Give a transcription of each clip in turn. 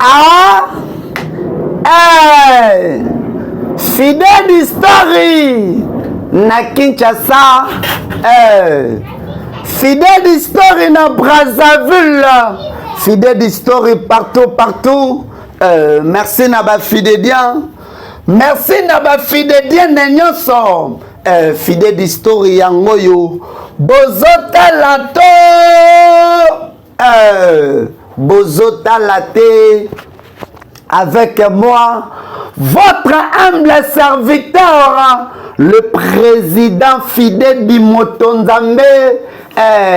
Ah eh, Fidèle Story na Kinshasa eh, Fidèle Story na Brazzaville, Fidèle Story partout partout. Merci na ba fidédiens, merci na ba fidédiennes nyonso. Fidèle Story yango yo bozotala to bozotala te avec moi, votre humble serviteur, le président Fidèle Bimoto Nzambe,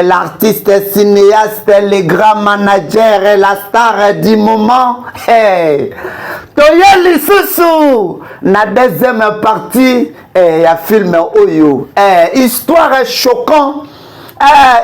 l'artiste cinéaste, le grand manager et la star du moment. Toye lisusu na deuxième partie ya film oyo. Histoire choquant.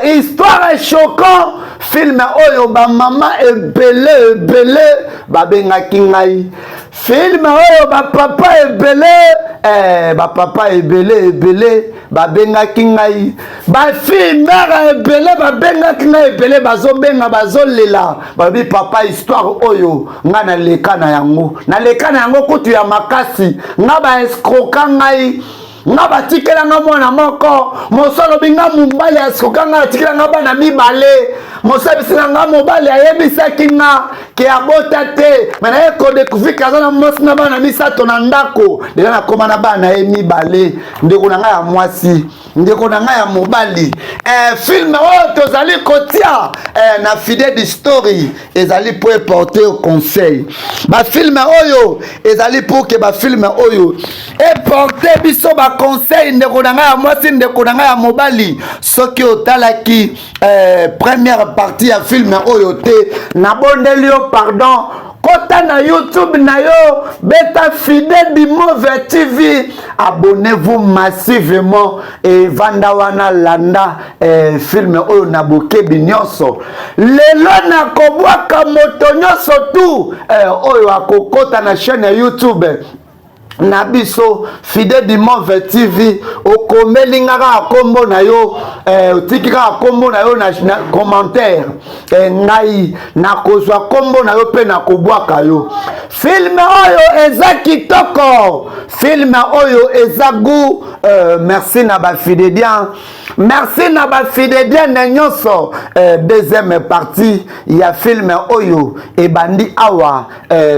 Histoire choquant, film oyo ba mama ebele ebele babengaki ngai, film oyo ba papa ebele, ba papa ebele ebele babengaki ngai, ba fille mère ebele babengaki ngai, ebele bazobenga, bazolela, balobi: "Papa, histoire oyo ngai naleka na yango, naleka na yango kutu ya makasi. Nga baescroquer ngai, nga batikela nga mwana moko." Moso alobi: "Nga mobali asikoka nga, atikela nga bana mibale." Moso ayebisaka nga: "Mobali ayebisaki nga ke abota te, me naye kodécouvrir ke aza na mwasi na bana misato na ndako. Deja nakóma na bana ye mibale." Ndeko na ngai ya mwasi, ndeko na ngai ya mobali, film oyo tozali kotia na Fidèle Story ezali mpo eporter conseil. Bafilm oyo ezali pour ke bafilm oyo eporte biso baconseil. Ndeko na ngai ya mwasi, ndeko na ngai ya mobali, soki otalaki première partie ya film oyo te, nabondeli yo pardon, kota na YouTube na yo, beta Fidèle Bimove TV, abonnez-vous massivement e vanda wana, landa film oyo na bokebi nyonso. Lelo nakobwaka moto nyonso tu oyo akokota na chaîne ya YouTube na biso Fidèle Bimove TV, okomeli nga kaka nkombo na yo, otiki kaka nkombo na yo na commentaire, ngai nakozwa nkombo na yo mpe nakobwaka yo. Film oyo eza kitoko, film oyo eza goût. Merci na bafidédiens, merci na bafidédienne nyonso. Deuxième partie ya film oyo ebandi awa.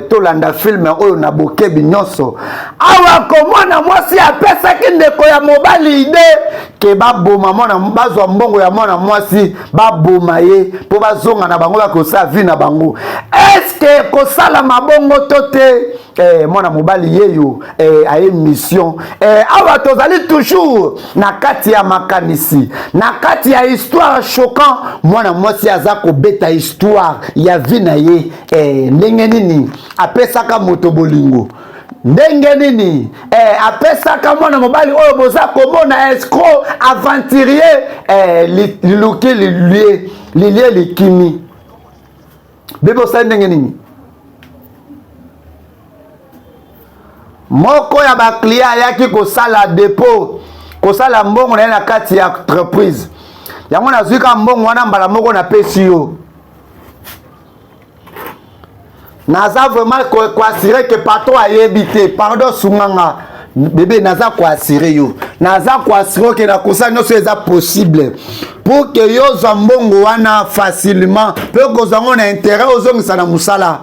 Tolanda film oyo na bokebi nyonso. Awa komona mwasi apesaki ndeko ya mobali idée ke baboma mwana, bazwa mbongo ya mwana mwasi, baboma ye mpo bazonga na bango, bakosala vie na bango. Eske kosala mabongo to te? Mwana mobali yeyo aye mission. Awa tozali toujours na kati ya makanisi, na kati ya histoire choquant. Mwana mwasi aza kobeta histoire ya vie na ye, ndenge nini apesaka moto bolingo, ndenge nini apesaka mwana mobali oyo boza komona, escroc, aventurier, liluki lilie lilie likimi. Bebe, osali ndenge nini? Moko ya baclient ayaki kosala dépôt, kosala mbongo na ye na kati ya entreprise yango. Nazwi ka mbongo wana mbala moko, napesi yo. Naza vraiment koassurer ke patron ayebi te. Pardon, sunganga bebe, naza koassurer yo, naza koassurer ke nakosala nyonso eza possible pour ke yo ozwa mbongo wana facilement mpe kozwa yango na intérêt, ozongisa na mosala.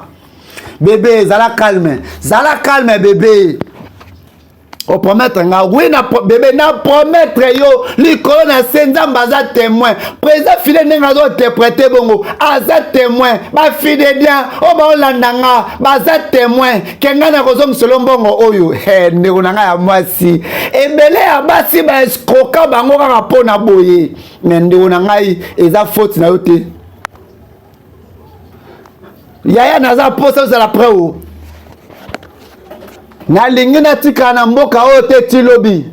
Bebe, zala calme, zala calme bebe. Opromettre nga? Oui na bebe, na promettre yo likolo na se, Nzambe aza témoin. Président Fidèle, ndenge azointerpréter bongo, aza témoin. Bafidélien oyo baolanda nga baza témoin ke ngai na kozongisela mbongo oyo. Ndeko na ngai ya mwasi, ebele ya basi baescroquer bango kaka mpo na boye. Me ndeko na ngai, eza faute na yo te. Yaya, naza mposa ozala prêt o nalingi natikala na mboka oyo te ti lobi.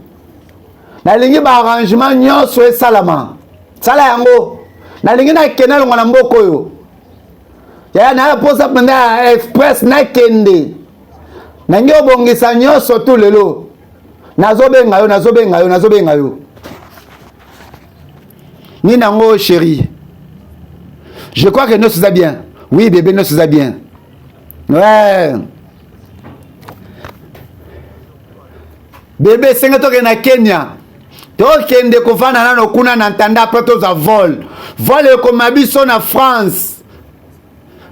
Nalingi baarrangement nyonso esalama, sala yango. Nalingi nakende, alongwa na mboka oyo. Yaya, naya mposa mpenza ya express, nakende. Nangi obongisa nyonso tu lelo. Nazobenga yo, nazobenga yo, nazobenga yo. Nini yango, chéri? Je crois que nyonso eza bien. Oui bébé, nyonso eza bien. Ouais. Bebe esenge tokende na Kenya. Tokende kovanda nano kuna na ntanda après tozwa vol. Vol ekoma biso na France.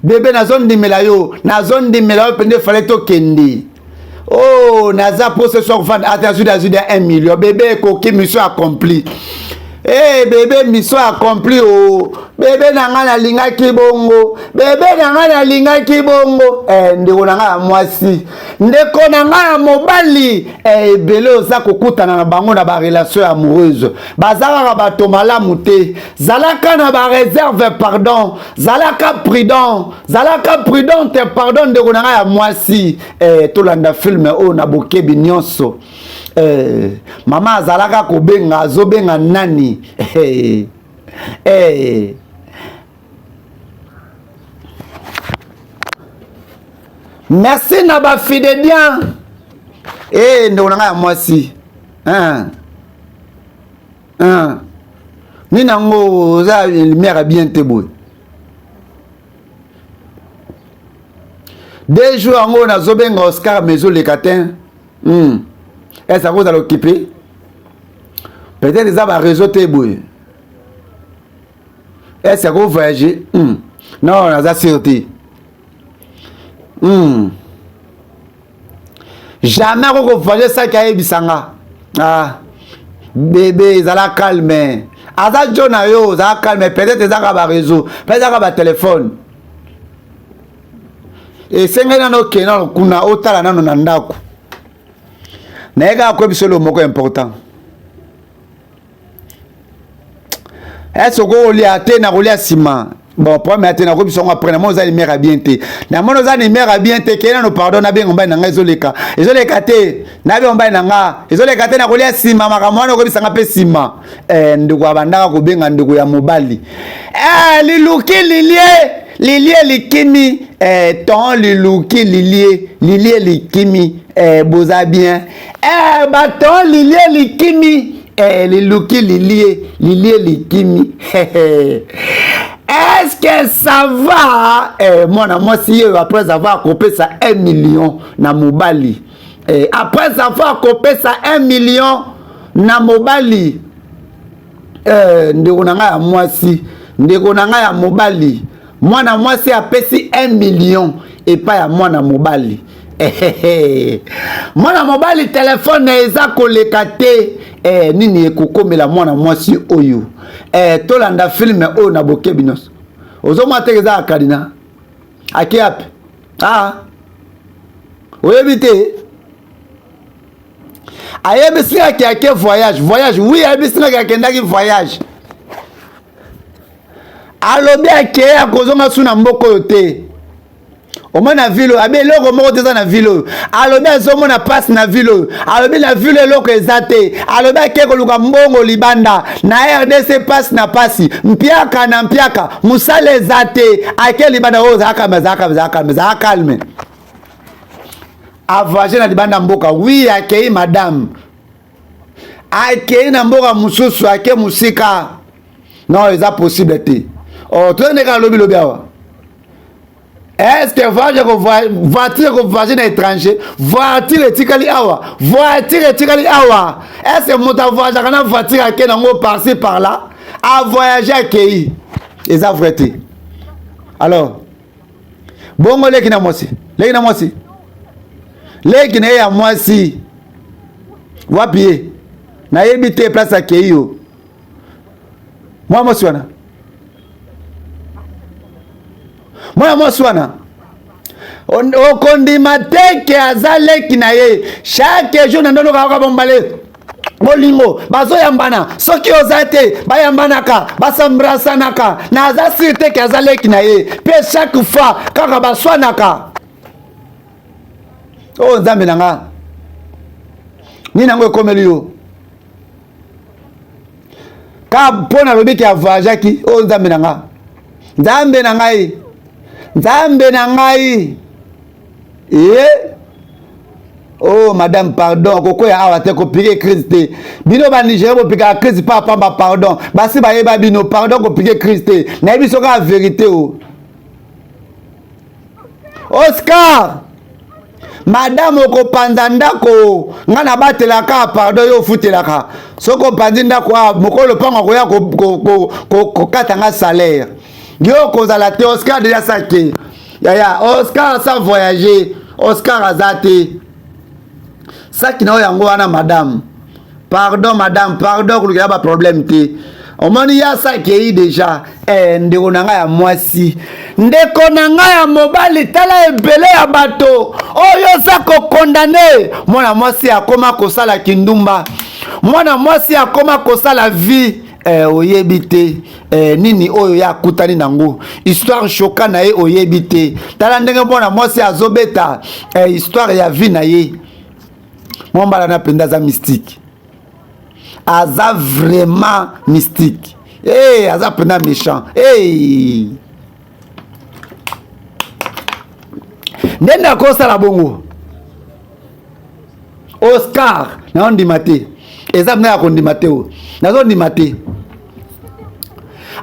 Bebe nazondimela yo, nazondimela yo mpenza efale tokende. Oh, naza posa so kovanda ata azwi azwi 1 million. Bebe ekoki mission accomplie. Hey, bebe mission accomplie o oh. Bebe na ngai nalingaki bongo, bebe na ngai nalingaki bongo. Eh, ndeko na ngai ya mwasi, ndeko na ngai ya mobali, eh, ebele oza kokutana na bango na barelation amoureuse, baza kaka bato malamu te. Zalaka na bareserve, pardon, zalaka prudent, zalaka prudente, pardon, ndeko na ngai ya mwasi. Eh, tolanda filme oyo na bokebi nyonso. Eh, mama azalaka kobenga, azobenga nani? Eh, eh. Merci na bafidedian. Eh, ndeko na ngai ya mwasi hein. Hein. Nini yango oza lumière ya bien te boye? Deux jours yango nazobenga Oscar mais ezoleka te. Est-ce akozala occupé? Peut-être eza bareseau te boye. Est-ce ako voyager? Non, naza sûr te. Jamais akoko voyager saki ayebisa nga. Ah, bebe ezala calme, aza jo na yo, ozala calme. Peut-être ezaka bareseau, peut-être ezaka batelefone. Esengeli nano okende nano kuna, otala nano na ndako. Naye kaka koyebisa eloko moko important. Est-ce okolia te? Nakolia nsima. Bon, problème ya te, nakoyebisa yango après. Namoni oza lumière ya bien te, namoni oza lumière ya bien te. Keye nano, pardon, nabenga mobali na ngai, ezoleka, ezoleka te. Nabenga mobali na nga, ezoleka te. Nakolia nsima, makambo wana okoyebisanga mpe nsima. Eh, ndeko abandaka kobenga ndeko ya mobali. Eh, liluki lilie, lilie likimi. Eh, ton liluki lilie, lilie likimi. Eh, boza bien? Eh, baton lilie likimi. Eh, liluki lilie, lilie likimi. Est-ce que ça va? Eh, mwana mwasi ye après avoir kopesa 1 million na mobali. Eh, après avoir kopesa 1 million na mobali. Eh, ndeko na ngai ya mwasi, ndeko na ngai ya mobali, mwana mwasi apesi 1 million epai ya mwana mobali. Mwana mobali telefone eza koleka te. Eh, nini ekokomela mwana mwasi oyo? Eh, tolanda filme oyo na bokebi nyonso. Ozomona teke eza ya Kadina ake ape. Ah, oyebi te, ayebisi ngaki ake voyage, voyage. Oui, ayebisi ngaki akendaki voyage. Alobi akeye, akozonga su na mboka oyo te. Omoni na ville oyo, abi eloko moko te eza na ville oyo. Alobi azomona mpasi na ville oyo. Alobi na ville eloko eza te. Alobi ake koluka mbongo libanda na RDC, mpasi na mpasi, mpiaka na mpiaka, mosala eza te, ake libanda oyo. Ozala calme, azala calme, azala calme, azala calme. Avoyage na libanda mboka, oui, akei madame, akei na mboka mosusu, ake mosika. Non, eza possible te. Oh, toyende kaka lobi lobi awa. Est-ce que voiture kovoyage na étranger, voiture etikali awa, voiture etikali awa? Est-ce que moto avoyageaka na voiture, ake nango par-ci par-là, avoyage, akei? Eza vrai te. Alors bongo leki na mwasi, leki na mwasi, leki na ye ya mwasi wapi ye? Nayebi te place akei yo. Mwana mwasi wana, mwana mwasi wana, okondima te ke aza leki na ye. Chaque jour na ndono kaka bombale bolingo, bazoyambana. Soki oza te, bayambanaka, basambrasanaka. Naza sûr te ke aza leki na ye mpe. Chaque fois kaka baswanaka. Oyo Nzambe na nga, nini yango ekomeli yo? Ka mpo nalobi ke avoyageaki. Oyo Nzambe na nga, Nzambe na ngai, Nzambe na ngai. E oh madame, pardon, kokwea awa te, kopiquer crise te. Bino Banigéria bopikaka crise pa pamba. Pardon, basi bayeba bino. Pardon, kopiquer crise te. Nayebi soki ya vérité o. Oscar, madame okopanza ndako, ngai nabatelaka, pardon, yo ofutelaka. Soki opanzi ndako awa, mokolo lopango akoya kokata nga salaire, yo okozala te. Oscar deja sake yaya, Oscar asa voyage, Oscar aza te. Saki na yo yango wana. Madame, pardon, madame, pardon, kolukela baproblème te. Omoni ye asakei deja. Ndeko na ngai ya mwasi, ndeko na ngai ya mobali, tala ebele ya bato oyo oza kokondane. Mwana mwasi akoma kosala kindumba, mwana mwasi akoma kosala vie. Oyebi te nini oyo ye akutani nango, histoire choquant na ye oyebi te. Tala ndenge mwana mwasi azobeta histoire ya vie na ye. Mwa mbala na mpenza aza mystique, aza vraiment mystique. Hey, aza mpenza méchant. Hey. Ndenge akosala bongo, Oscar, naondima te, eza mpenza ya kondima te. Oyo nazondima te,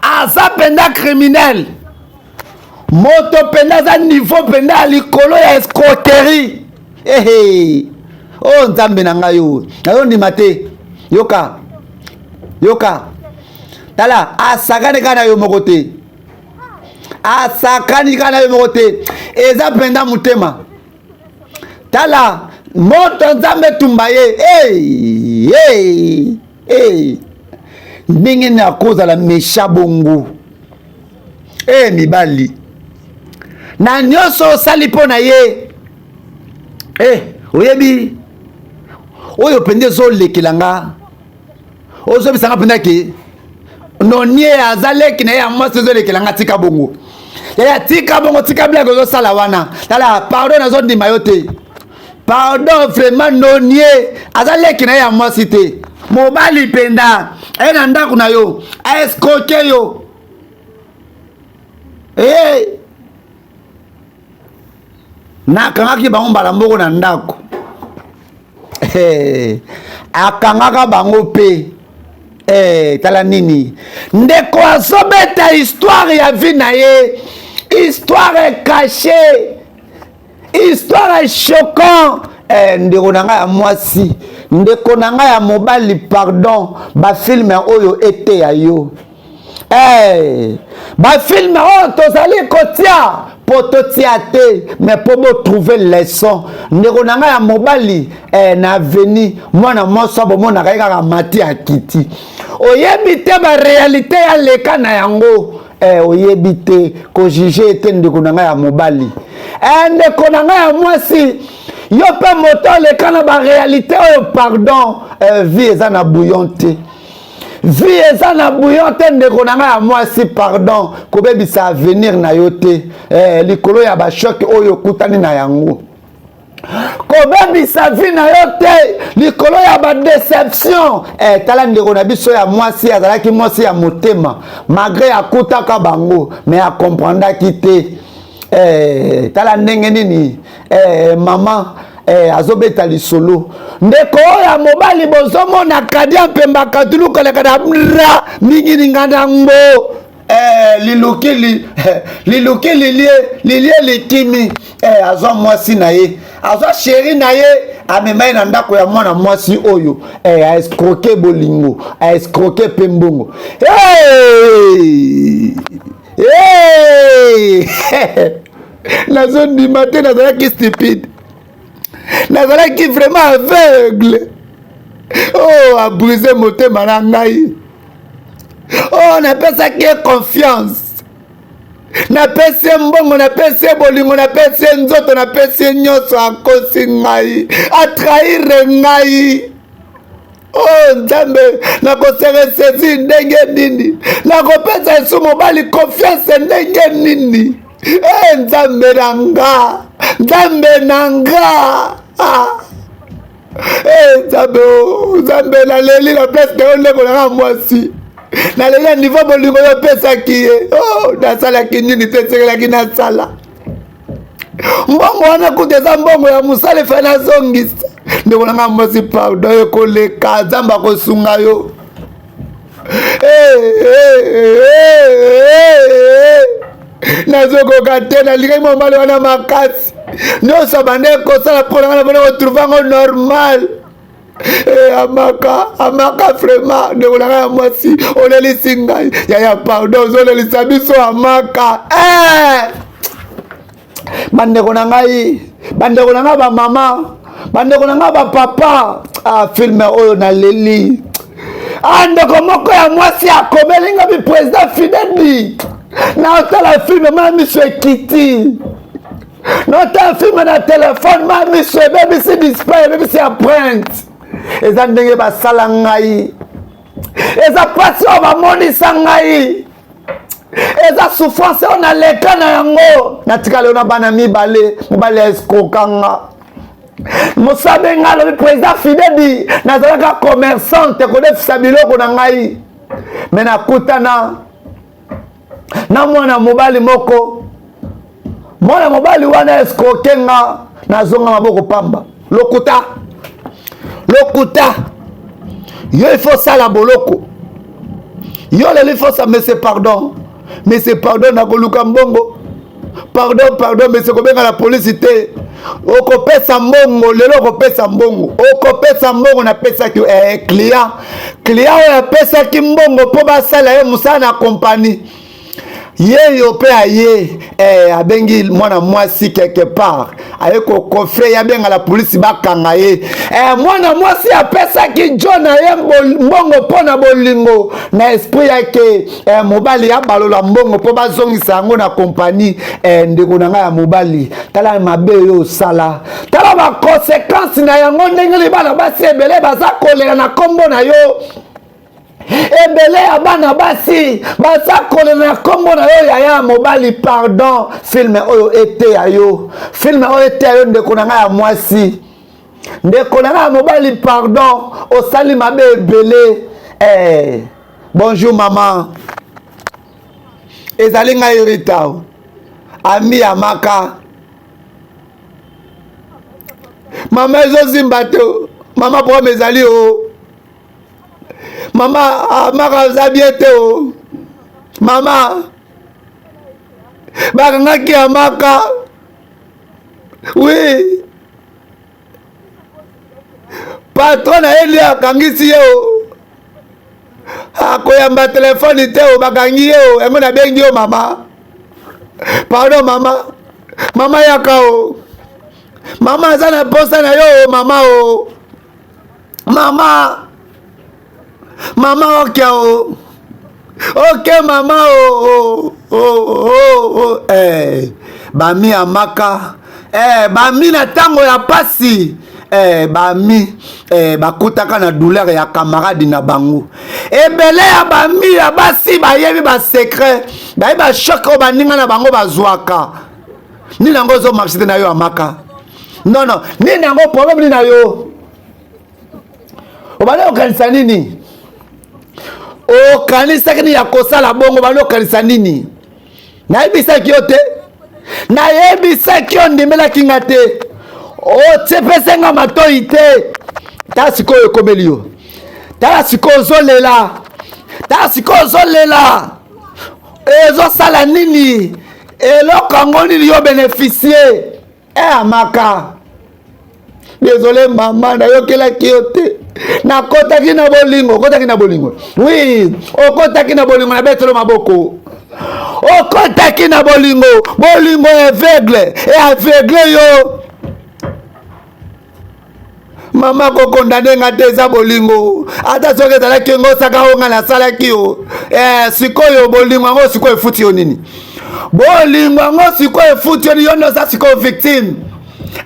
aza mpenza criminel. Moto mpenza aza niveau mpenza ya likolo ya escroquerie. Ehe, oyo, oh, Nzambe na ngai, oyo nazondima te. Yoka, yoka, tala, asakani kaka na yo moko te, asakani kaka na yo moko te, eza mpenza motema. Tala moto, Nzambe etumba ye. Hey, hey, hey. Ndenge nini akozala mesha bongo? E mibali, na nyonso osali mpo na ye. E oyebi oyo mpenza ezolekela nga, ozobisa nga mpenza ke nonie aza leki na ye ya mwasi. Ezolekela nga. Tika bongo yaya, tika bongo, tika blague ozosala wana. Tala, pardon, nazondima yo te, pardon, vraiment. Nonie aza leki na ye ya mwasi te. Mobali mpenza aye na ndako na yo, aescroquer yo. Hey! Nakangaki bango mbala moko na ndako. Hey, akangaka bango mpe. Hey, tala nini ndeko azobeta histoire ya vie na ye, histoire caché, histoire choquant. Ndeko na ngai ya mwasi, ndeko na ngai ya mobali, pardon, bafilm oyo eteya yo. Bafilm oyo tozali kotia mpo totia te, mais mpo botrouver leçon. Ndeko na ngai ya mobali, na avenue, mwana mwasi bomonaka ye kaka mati akiti, oyebi te baréalité ya leka na yango. Oyebi te, kojuger te. Ndeko na ngai ya mobali, ndeko na ngai ya mwasi, yo mpe moto oleka na baréalité oyo, pardon, vie eza na bouillon te, vie eza na bouillon te. Ndeko na ngai ya mwasi, pardon, kobebisa avenir na yo te likolo ya bachoc oyo okutani na yango. Kobebisa vie na yo te likolo ya badéception. Tala ndeko na biso ya mwasi, azalaki mwasi ya motema, malgré akutaka bango, mais acomprendaki te. Tala ndenge nini mama azobeta lisolo. Ndeko oyo ya mobali, bozomona kadia mpemba katulu koleka na ra mingi ningana ngo. Liluki li, liluki lilie lilie likimi. Azwa mwasi na ye, azwa chéri na ye, amema ye na ndako ya mwana mwasi oyo. Aescroquer bolingo, aescroquer mpe mbongo. Hey! Hey! Nazondima te, nazalaki stupide, nazalaki vraiment aveugle. Oh, abriser motema na ngai. Oh, napesaki ye confiance, napesi ye mbongo, napesi ye bolingo, napesi ye nzoto, napesi ye nyonso. Akosi ngai, atrahir ngai. Oh Nzambe, nakose ressaisir ndenge nini? Nakopesa esu mobali confiance ndenge nini? E Nzambe na nga, Nzambe na nga, ah. E Nzambe, o Nzambe, naleli na place na yo. Ndeko nanga mwasi, naleli na niveau bolingo oyo opesaki ye. Oh, nasalaki nini te? Esekelaki nasala mbongo wana, kuta eza mbongo ya mosala, efe nazongisa. Ndeko nanga mwasi, pardon, ekoleka, Nzambe akosunga yo. Hey, hey, hey, hey, hey. Nazokoka te, nalingaki mobali wana makasi. Nyonso abandaki kosala mpo na ngai, nabandi kotrouve yango normal. Eh, amaka amaka vraiment ndeko na ngai ya mwasi, olelisi ngai yaya, pardon, ozolelisa biso amaka. Eh! Bandeko na ngai, bandeko na ngai bamama, bandeko na ngai bapapa, ah, filme oyo naleli. Ah, ndeko moko ya mwasi akomeli nga bi président Fidedi, naotala filme ma miso ekiti, naotala filme na telefone ma miso ebebisi display, ebebisi empreinte. Eza ndenge basala ngai, eza mpasi oyo bamonisa ngai, eza souffrance oyo naleka na yango. Natikali oyo na bana mibale, mobali ya escrokanga mosabe ngai alobi président Fidedi, nazalaka commerçante kodefisa biloko na ngai, me nakutana na mwana mobali moko. Mwana mobali wana escroke nga, nazonga maboko pamba. Lokuta, lokuta, yo il faut sala boloko, yo lelo il faut sa. Monsieur pardon, monsieur pardon, nakoluka mbongo, pardon, pardon monsieur, kobenga na polisi te, okopesa mbongo lelo, okopesa mbongo, okopesa mbongo. Napesaki eh, client client oyo apesaki mbongo mpo basala ye mosala na kompani ye yo mpe aye eh, abengi mwana mwasi quelque part, aye kokofre ye, abenga la polisi bakanga ye. Eh, mwana mwasi apesaki jo na ye mbongo mpo na bolingo na esprit yake eh, mobali abalola mbongo mpo bazongisa yango na kompani. Eh, ndeko na ngai ya mobali, tala mabe oyo osala, tala bakonsekanse na yango, ndenge libala basi ebele baza kolela na nkombo na yo, ebele ya bana basi baza kolela na nkombo na yo. Yaya ya mobali, pardon, filme oyo eteya yo, filme oyo eteya yo, ndeko na ngai ya mwasi, ndeko na ngai ya mobali, pardon, osali mabe ebele. Eh, bonjour mama, ezali ngai Rita, ami ya maka. Mama, ezozimba te mama, problème ezali o mama, amaka aza bien te o mama, bakangaki amaka. Oui, patron na ye nde akangisi ye o, akoyamba telefone te o, bakangi ye o, yango nabengi yo mama, pardon mama, mama yaka o mama, aza na posa na yo o mama, o mama, mama, oke o, oke mama o o o o eh, bami amaka eh, bami na ntango ya pasi eh, bami eh, bakutaka na douleur ya camarade na bango. Ebele ya bami ya basi bayebi basecret, bayebi bashoke oyo baninga na bango bazwaka. Nini yango ozomarche te na yo amaka? Non, non, nini yango problème nini na yo? Obandi kokanisa nini? Okanisaki nini ya kosala bongo? Obandi kokanisa nini? Nayebisaki yo te, nayebisaki yo, ndimelaki nga te, otiepese nga matoi te. Tala sikoyo ekomeli yo, tala sikoyo ozolela, tala sikoyo ozolela, ezosala nini? Eloko yango nini yo bénéficie? E amaka, désolé mama, nayokelaki yo te, nakotaki na bolingo. Okotaki na bolingo, oui, okotaki na bolingo, nabetelo maboko. Okotaki na bolingo, bolingo aveugle e aveugle yo. Mama, kokondane nga te, eza bolingo. Ata soki ezalaki ngosaka oyo nga nasalaki yo eh, sikoyo bolingo yango sikoyo efuti yo nini? Bolingo yango sikoyo efuti yo nini? Yo nde oza sikoyo victime.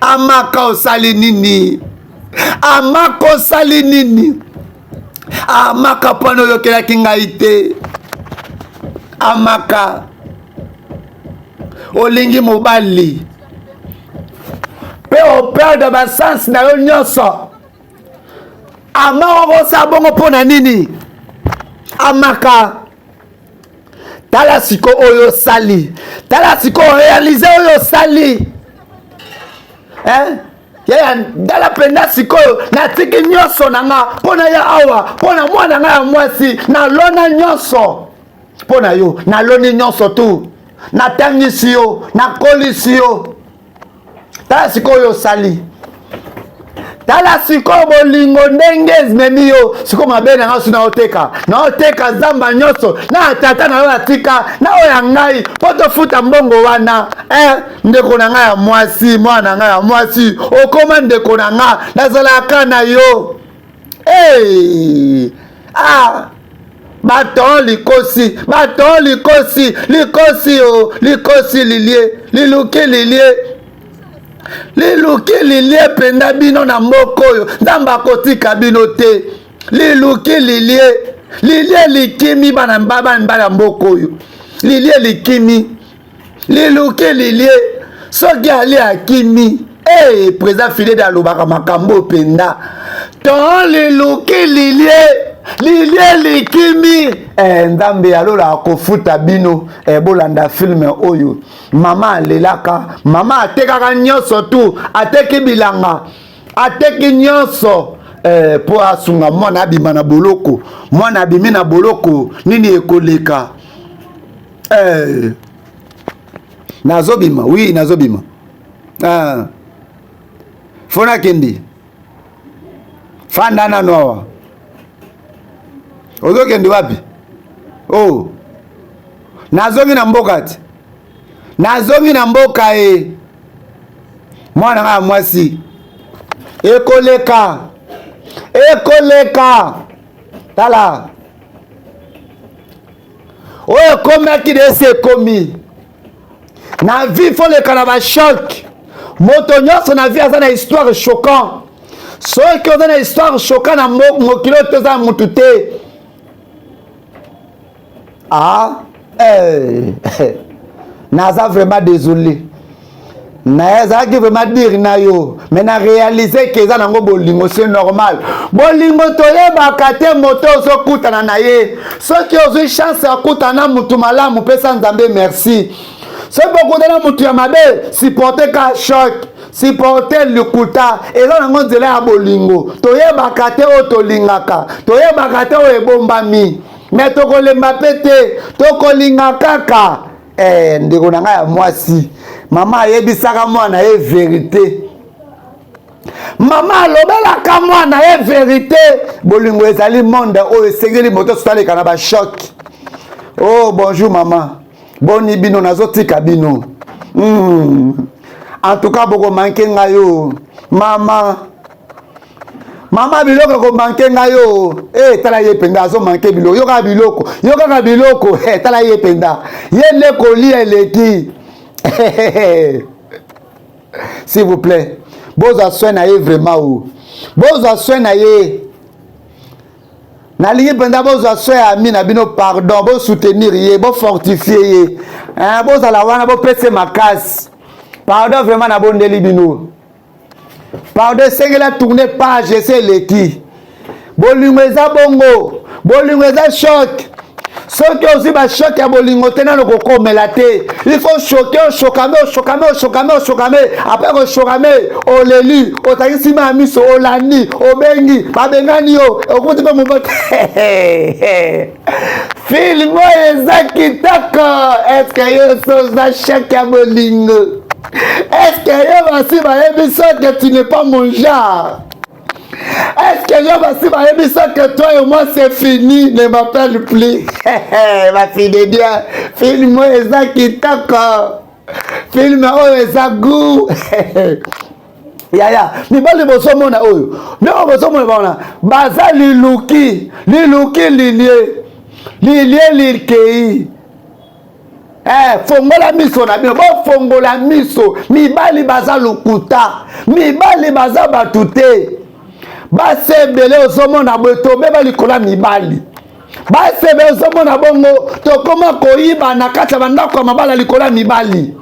Amaka, osali nini? Amaka, osali nini? Amaka, mpona oyokelaki ngai te. Amaka, olingi mobali mpe operdre basanse na yo nyonso. Amaka, okosala bongo mpo na nini? Amaka, tala siko oyo osali, tala sikoyo réalise oyo osali, eh? Yaya, tala mpenza sikoyo, natiki nyonso na nga mpo na ya awa, mpo na mwana nga ya mwasi, nalona nyonso mpo na yo, naloni nyonso tu. Natangisi yo, nakolisi yo. Tala sikoyo osali. Tala sikoyo bolingo ndenge ememi yo. Sikoyo mabe na ngai osi naoteka. Naoteka zamba nyonso na tata na yo atika na oyo ya ngai mpo tofuta mbongo wana. Eh, ndeko na ngai ya mwasi, mwana na ngai ya mwasi, okoma ndeko na ngai, nazalaka na yo. Hey! Ah! Baton likosi, baton likosi, likosi o, oh, likosi lilie, liluki lilie. Liluki lilie mpenza bino na mboka oyo, Nzambe akotika bino te. Liluki lilie, lilie likimi bana bana ya mboka oyo. Lilie likimi. Liluki lilie soki ali akimi. Hey, président Filede alobaka makambo mpenza. Ton liluki lilie, lilie likimi. Eh, Nzambe ya lola akofuta bino. Eh, bolanda film oyo. Mama alelaka, mama atekaka nyonso tu, ateki bilanga, ateki nyonso. Eh, po asunga mwana abima na boloko. Mwana abimi na boloko, nini ekoleka? Eh, nazobima, oui, nazobima. Ah. Fona kendi. Fanda nano awa. Ozokende wapi? Oh. Nazongi na mboka ti. Nazongi na mboka e. Mwana nga mwasi. Ekoleka. Ekoleka. Tala. Oyo ekomaki de esi ekomi. Na vie faut leka na ba choc. Moto nyonso na vie aza na histoire choquant. Soki oza na histoire choquant na mokili oyo te, oza na mutu te. Ah, eh, naza vraiment désolé. Nazalaki vraiment dire na yo, mais na réaliser que eza nango bolingo, c'est normal. Bolingo toyebaka te moto ozokutana na ye. Soki ozwi chance ya kutana na mutu malamu, pesa Nzambe merci. Soki okutana na mutu ya mabe, supporte ka choc, supporte likuta. Eza nango nzela ya bolingo. Toyebaka te oyo tolingaka, toyebaka te oyo ebombami, mais tokolemba pe te, tokolinga kaka. Eh, ndeko na ngai ya mwasi, mama ayebisaka mwana ye verite. Mama alobelaka mwana ye verite. Bolingo ezali monde oyo esengeli moto asaleka na ba choc. Oh, bonjour mama. Boni bino, nazotika bino. En tout cas, boko manke ngai yo. Mama. Mama biloko ekomanke ngai yo. Eh, tala ye mpenza azo manke biloko. Yo kaka biloko. Yo kaka biloko. Eh, tala ye mpenza. Ye nde kolia eleki. S'il vous plaît. Bozwa soin na ye vraiment o. Bozwa soin na ye. Nalingi mpenza bozwa soin ya ami na bino, pardon, bo soutenir ye, bo fortifier ye. Hein, bozala wana, bopese makasi. Pardon vraiment nabondeli bino. Pardon, esengeli tourner page ese eleki. Bolingo eza bongo, bolingo eza choc. Soki ozwi ba choc ya bolingo te, nano kokomela te. Il faut choquer, oshokame, oshokame, oshokame, oshokame. Après koshokame, oleli, otangisi ma miso, olandi, obengi, babengani yo, okuti mpe moboti. Film oyo eza kitoko. Est-ce que yo oza choc ya bolingo? Est-ce que yo basi bayebi so que tu n'es pas mon genre? Est-ce que yo basi bayebi so que toi et moi c'est fini, ne m'appelle plus? Ma fille de Dieu, film oyo eza kitoko. Film oyo eza goût. Yaya, mibali bozomona oyo, ndenge bozomona bana, baza liluki, liluki lilie, lilie likei. Eh, fongola miso na bino, bofongola miso. Mibali baza lokuta, mibali baza bato te. Basi ebele ozomona boye tobeba likolo ya mibali. Basi ebele ozomona bongo tokoma koyiba na kati ya bandako ya mabala likolo ya mibali.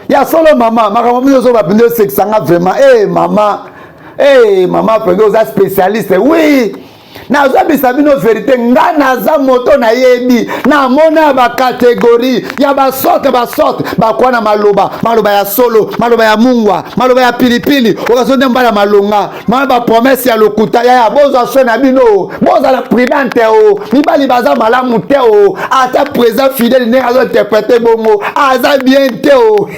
Ya solo mama, makambo mingi ozoba mpenza osekisanga vraiment. Eh, mama, eh, mama mpenza oza spécialiste. Oui. Nazobisa bino verite, nga naza moto nayebi, namona ya bakategori ya basorte basorte, bakwa na maloba, maloba ya solo, maloba ya mungwa, maloba ya pilipili, okazo nde mbala malonga, mana bapromese ya lokuta. Yaya, bozwa soin na bino, bozala prudente o, mibali baza malamu te o, ata président fidèle ndenge azo interprete bongo aza bien te o.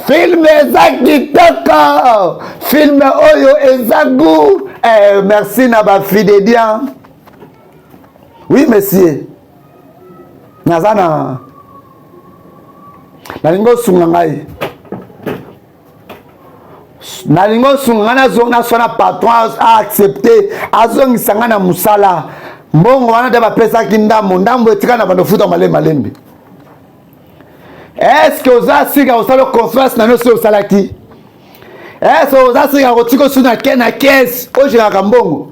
Film eza kitoko, film oyo eza goût. Eh, merci na bafidédian. Oui monsieur, naza na nalingi osunga ngai, nalingi osunga ngai, naswana patron aaccepte azongisa ngai na mosala. Mbongo wana nde bapesaki ndambo ndambo, etika na bando futa malembe malembe. Eske oza sika kosala confiance na nyonso osalaki? Eske oza sika kotika osu na ke na kese ojelaka mbongo?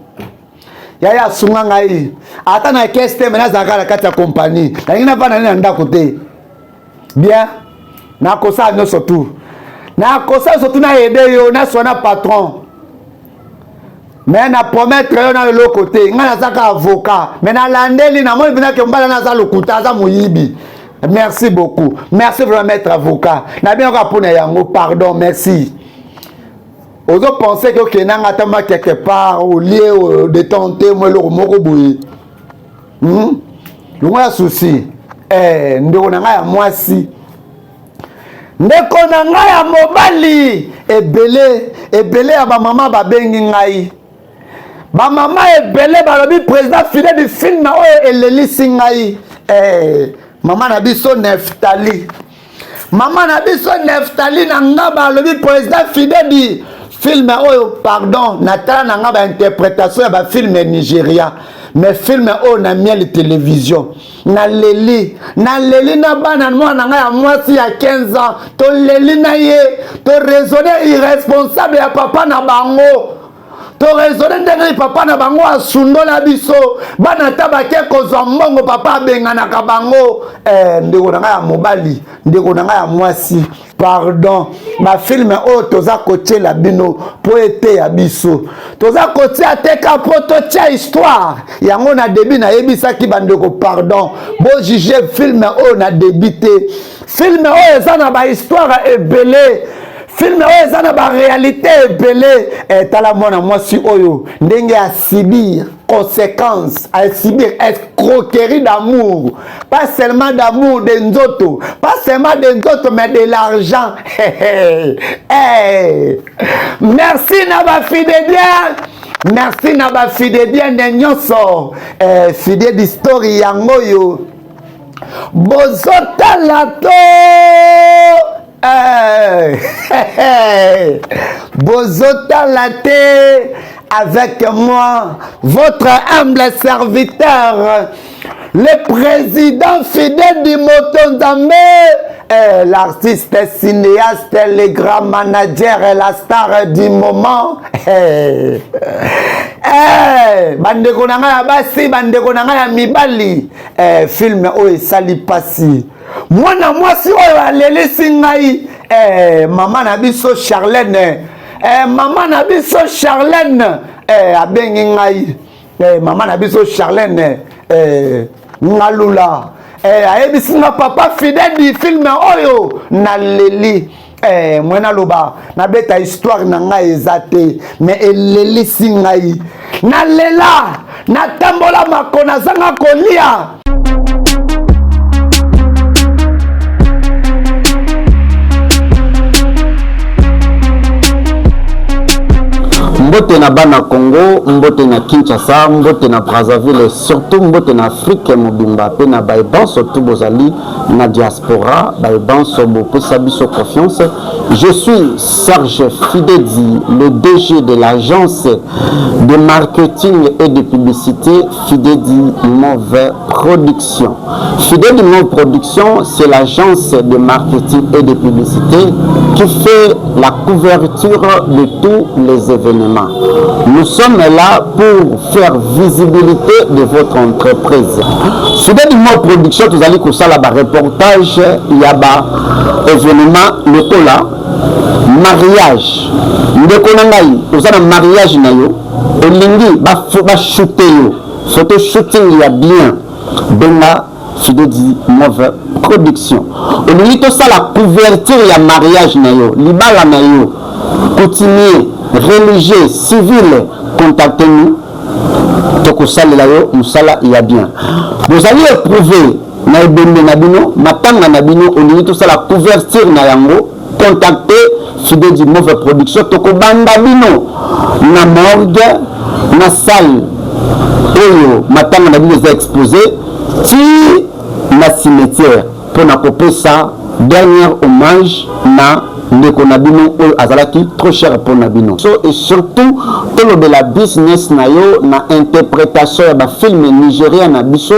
Yaya, asunga ngai ata na kese te, me nazalaka na kati ya kompani, nalingi navanda nde na ndako te. Bien, nakosala nyonso tu, nakosala nyonso tu, nayede yo, naswa na patron, me na promettre yo na eloko te. Ngai naza ka avocat, me nalandeli, namoni mpenza ke mobali wana aza lokuta, aza moyibi. Merci beaucoup, merci vraiment maître avocat na bino kaka mpona yango, pardon, merci. Ozo pense ke okende nanga ata mwa quelque part olie odetente mwa eloko moko boye, Longola souci. Eh, ndeko na ngai ya mwasi, ndeko na ngai ya mobali, ebele ebele ya bamama babengi ngai, bamama ebele balobi président fidèle du film oyo elelisi ngai. Eh, mama na biso Neftali, mama na biso Neftali na nga balobi président fidèle film oyo, pardon, natala na nga bainterprétation ya bafilme ya Nigeria, mais film oyo na Miel Télévision, naleli, naleli na bana, mwana na ngai ya mwasi ya 15 ans, toleli na ye, toraisonne irresponsable ya papa na bango, toraisonne ndenge papa na bango asundola biso bana, ata bake kozwa mbongo, papa abenganaka bango. Eh, ndeko na ngai ya mobali, ndeko na ngai ya mwasi, pardon, bafilme oyo toza kotiela bino mpo eteya biso, toza kotia te ka mpo totia histoire yango. Na début nayebisaki bandeko, pardon, bojuge film oyo na début te. Film oyo eza na bahistoire ebele, film oyo eza na baréalité ebele. Eh, tala mwana mwasi oyo ndenge asibir conséquence, asibir escroquerie d'amour, pas seulement d'amour de nzoto, pas seulement de nzoto, mais de l'argent. Hey. Merci na bafidélien, merci na bafidélien nde nyonso. Eh, fidèle d'histoire yango oyo bozotala to, eh, bozotala te, avec moi, votre humble serviteur, le président fidèle du moto Nzambe, eh, l'artiste cinéaste, le grand manager et la star du moment. Eh, eh, bandeko na ngai ya basi, bandeko na ngai ya mibali, eh, film oyo esali pasi. Mwana mwasi oyo alelisi ngai, eh, mama na biso Charlène, eh, mama na biso Charlène, eh, abengi ngai, eh, mama na biso Charlène, eh, Ngalula, eh, ayebisi nga papa fidèle film oyo naleli. Eh, mwe naloba, nabeta histoire na ngai eza te, me elelisi ngai, nalela, natambola mako, nazanga kolia. Mbote na bana Congo, mbote na Kinshasa, mbote na Brazzaville, surtout mbote na Afrique mobimba mpe na baye banso tu bozali na diaspora, baye banso bopesa biso confiance. Je suis Serge Fidedi, le DG de l'agence de marketing et de publicité Fidedi Move Production. Fidedi Move Production, c'est l'agence de marketing et de publicité qui fait la couverture de tous les événements. Nous sommes là pour faire visibilité de votre entreprise. Fidèle du Mot Production, tozali kosala ba reportage ya ba événement lokola mariage. Ndeko na ngai, oza na mariage na yo, olingi ba ba shooter yo, photo shooting ya bien. Benga Fidedi Move Production. Olingi tosala couverture ya mariage na yo, libala na yo, coutumier, religieux, civil, contactez-nous tokosalela yo mosala ya bien. Bozali éprouvé na ebembe na bino, matanga na bino, olingi tosala couverture na yango, contactez Fidedi Move Production, tokobanda bino na morgue, na salle oyo matanga na bino eza exposé ti na cimetière mpo na kopesa dernier hommage na ndeko na bino oyo azalaki trop cher mpo na bino. So et surtout tolobela business na yo na interpretation ya bafilme nigeria na biso,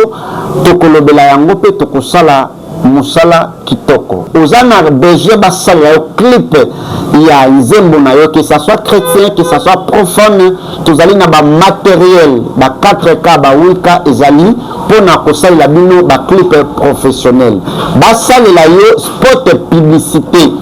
tokolobela yango mpe tokosala mosala kitoko. Oza na besoin basalela yo clip ya nzembo na yo, que ça soit chrétien, que ça soit profane, tozali na ba matériel ba 4K, ba 8K ezali mpona kosalela bino ba clip professionnel, basalela yo spot publicité.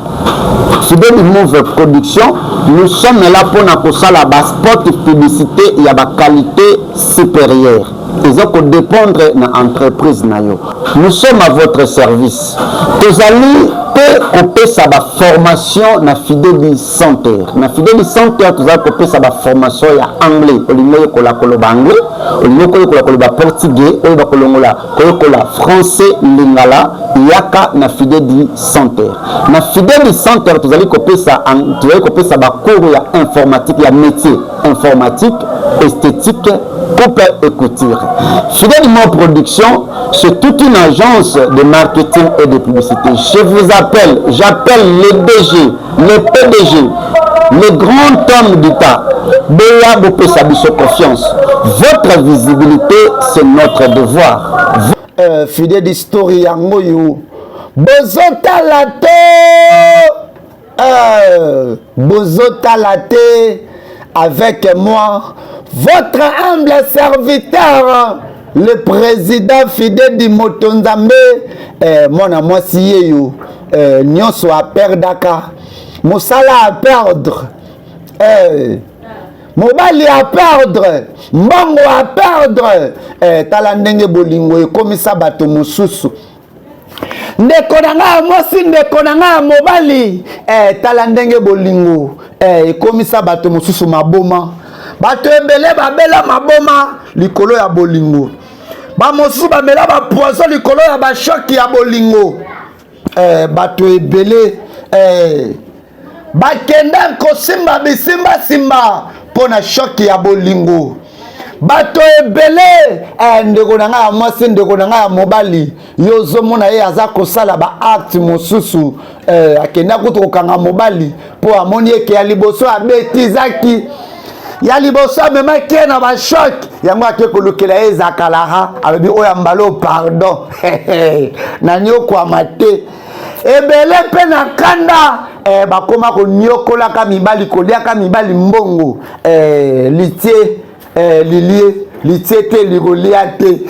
Fidèle Move Production, nous sommes là mpona kosala ba spot publicité ya ba qualité supérieure. Eza kodépendre na entreprise na yo. Nous sommes à votre service. Tozali mpe kopesa baformation na Fideli Center. Na Fideli Center tozali kopesa baformation ya anglais. Olingi oyekola koloba anglais, olingi koyekola koloba portugais, oyo bakolongola koyekola français, lingala, yaka na Fideli Center. Na Fideli Center tozali kopesa bacours ya informatique, ya métier informatique, esthétique, coupe et couture. Fidèle Mo Production, c'est toute une agence de marketing et de publicité. Je vous appelle, j'appelle les DG, les PDG, les grands hommes d'État. Boya bopesa biso confiance. Votre visibilité, c'est notre devoir. Fidèle Story yango yo. Bozotala te, bozotala te, avec moi, votre humble serviteur, le président Fidèle du Motonzambe. Mwana mwasi yeyo, nyonso aperdaka, mosala aperdre, mobali aperdre, mbongo aperdre. Tala ndenge bolingo ekomisa bato mosusu. Ndeko na ngai ya mwasi, ndeko na ngai ya mobali, tala ndenge bolingo ekomisa bato mosusu maboma. Bato ebele babela maboma likolo ya bolingo, bamosusu bamela bapoison likolo ya bachoc ya bolingo. Bato ebele bakenda kosimba bisimbasimba mpo na choc ya bolingo. Bato ebele, ndeko na ngai ya mwasi, ndeko na ngai ya mobali, yo ozomona ye aza kosala baacte mosusu, akenda kutu kokanga mobali mpo amoni eke ya liboso abetizaki, ya liboso amemaki ye na bachoc yango, ake kolukela ye ezakalaha, alobi oyo ya mbala, pardon, nanyokwama te. Ebele mpe na kanda, bakóma konyokolaka mibali, koliaka mibali mbongo. Litie, lilie, litie te, likolia te.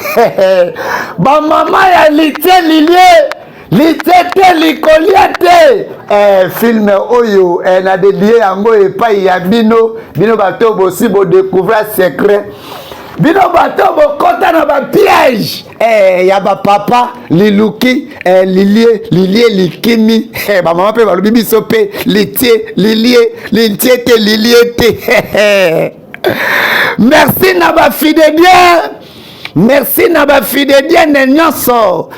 Bamama ya litie, lilie, litie te, likolia te. Film oyo, na dédier yango epai ya bino, bino bato bosi bodécouvrir secret, bino bato bokɔta na bapiège ya bapapa liluki, lilie, lilie likimi. Bamama mpe balobi biso mpe litie, lilie, litie te, lilie te. Merci na bafidélien, merci na bafidélienne nyonso.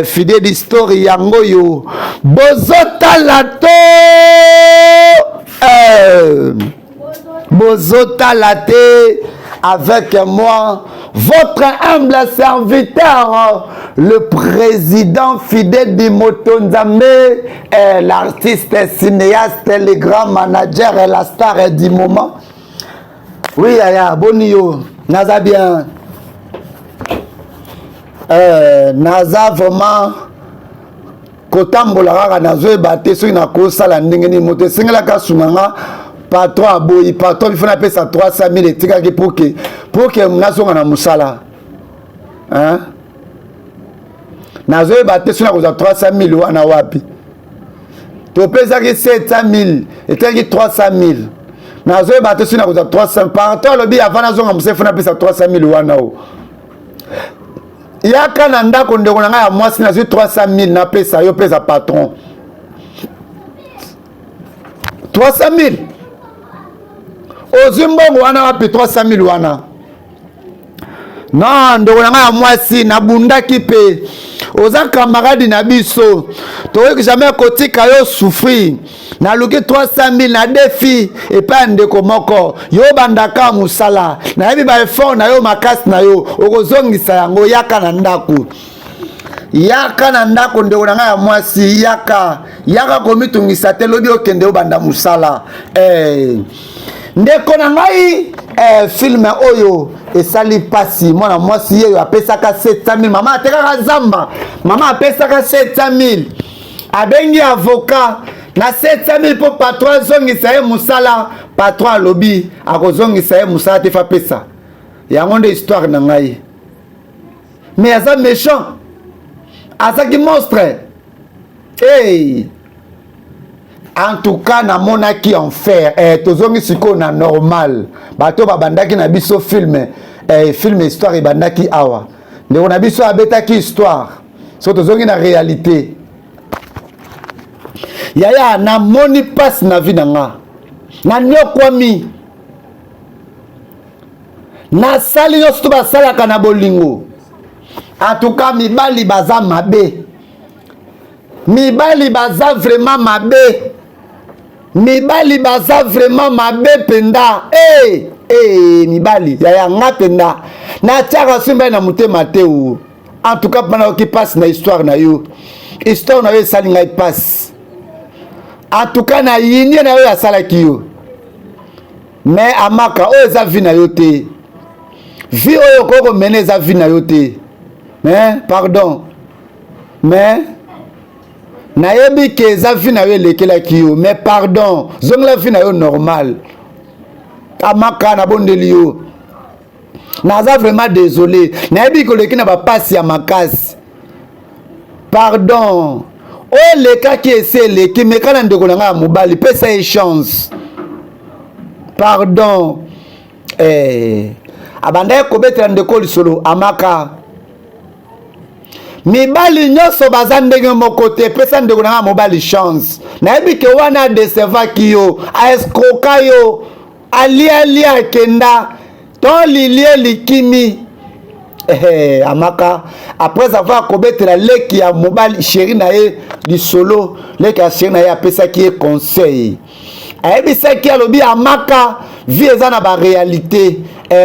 Fidèle Story yango oyo bozotala to, bozotala te, avec moi, votre humble serviteur, le président Fidèle du Motonzambe, l'artiste cinéaste, le grand manager et la star du moment. Oui, yaya, boni yo, naza bien. Naza vraiment kotambola kaka, nazoyeba te soki nakosala ndenge nini. Moto esengelaka asunga nga. Patron aboyi, patron bifo napesa 300 000 etikaki pour que pour que nazonga na mosala, hein? Nazoyeba te soki nakozwa 300 000 wana wapi. Topesaki 700 000, etikaki 300 000. Nazoyeba te soki nakozwa 300. Patron alobi avant nazonga mosala, fo napesa 300 000 wana. O yaka na ndako, ndeko na ngai ya mwasi, nazwi 300 000, napesa yo, pesa patron 300 000. Ozwi mbongo wana wapi, 300 000 wana? Non, ndeko na ngai ya mwasi, nabundaki mpe oza camarade na biso, tokoki jamais kotika yo souffrir. Naluki 300 000 na defi epai ya ndeko moko. Yo bandaka mosala, nayebi baeffort na yo, makasi na yo, okozongisa yango. Yaka na ndako, yaka na ndako, ndeko na ngai ya mwasi, yaka, yaka, komitungisa te. Lobi okende obanda mosala. Ndeko na ngai, film oyo esali mpasi. Mwana mwasi yeyo apesaka 700 000. Mama atekaka zamba, mama apesaka 700 000, abengi avocat na 700 000 mpo patron azongisa ye mosala. Patron alobi akozongisa ye mosala te, fa pesa yango. Nde histoire na ngai. Mais aza méchant, azaki monstre. Hey. En tout cas, namonaki enfer. Tozongi sikoyo na normal. Bato babandaki na biso film, film histoire ebandaki awa. Ndeko na biso abetaki histoire, so tozongi na réalité. Yaya, namoni mpasi na vie na nga, nanyokwami, nasali nyonso to basalaka na bolingo. En tout cas, mibali baza mabe, mibali baza vraiment mabe, mibali baza vraiment mabe mpenza. Hey, hey, mibali yaya, nga mpenza natiaka so mibali na motema te o. En tout cas, mpana oki mpasi na histoire na yo, histoire na yo esali ngai mpasi. En tout cas, na yinie na yo asalaki yo. Mais Amaka, oyo eza vie na yo te. Vie oyo okoki komene eza vie na yo te. Mais pardon, mais nayebi ke eza vie na yo elekelaki yo, mais pardon, zongela vie na yo normal. Amaka, nabondeli yo, naza vraiment désolé. Nayebi koleki na bapasi ya makasi. Pardon, oyo elekaki esi eleki. Meka na ndeko na ngai ya mobali, pesa ye chance, pardon. Abandaki kobetela ndeko lisolo. Amaka, mibali nyonso baza ndenge moko te. Pesa ndeko na ngai mobali chance. Nayebi ke wana adécevaki yo, aescroka yo, alialia, akenda to lilie likimi. Amaka, après avoir kobetela leki ya mobali, chéri na ye, lisolo, leki ya chéri na ye apesaki ye conseil, ayebisaki, alobi: "Amaka, vie eza na baréalité.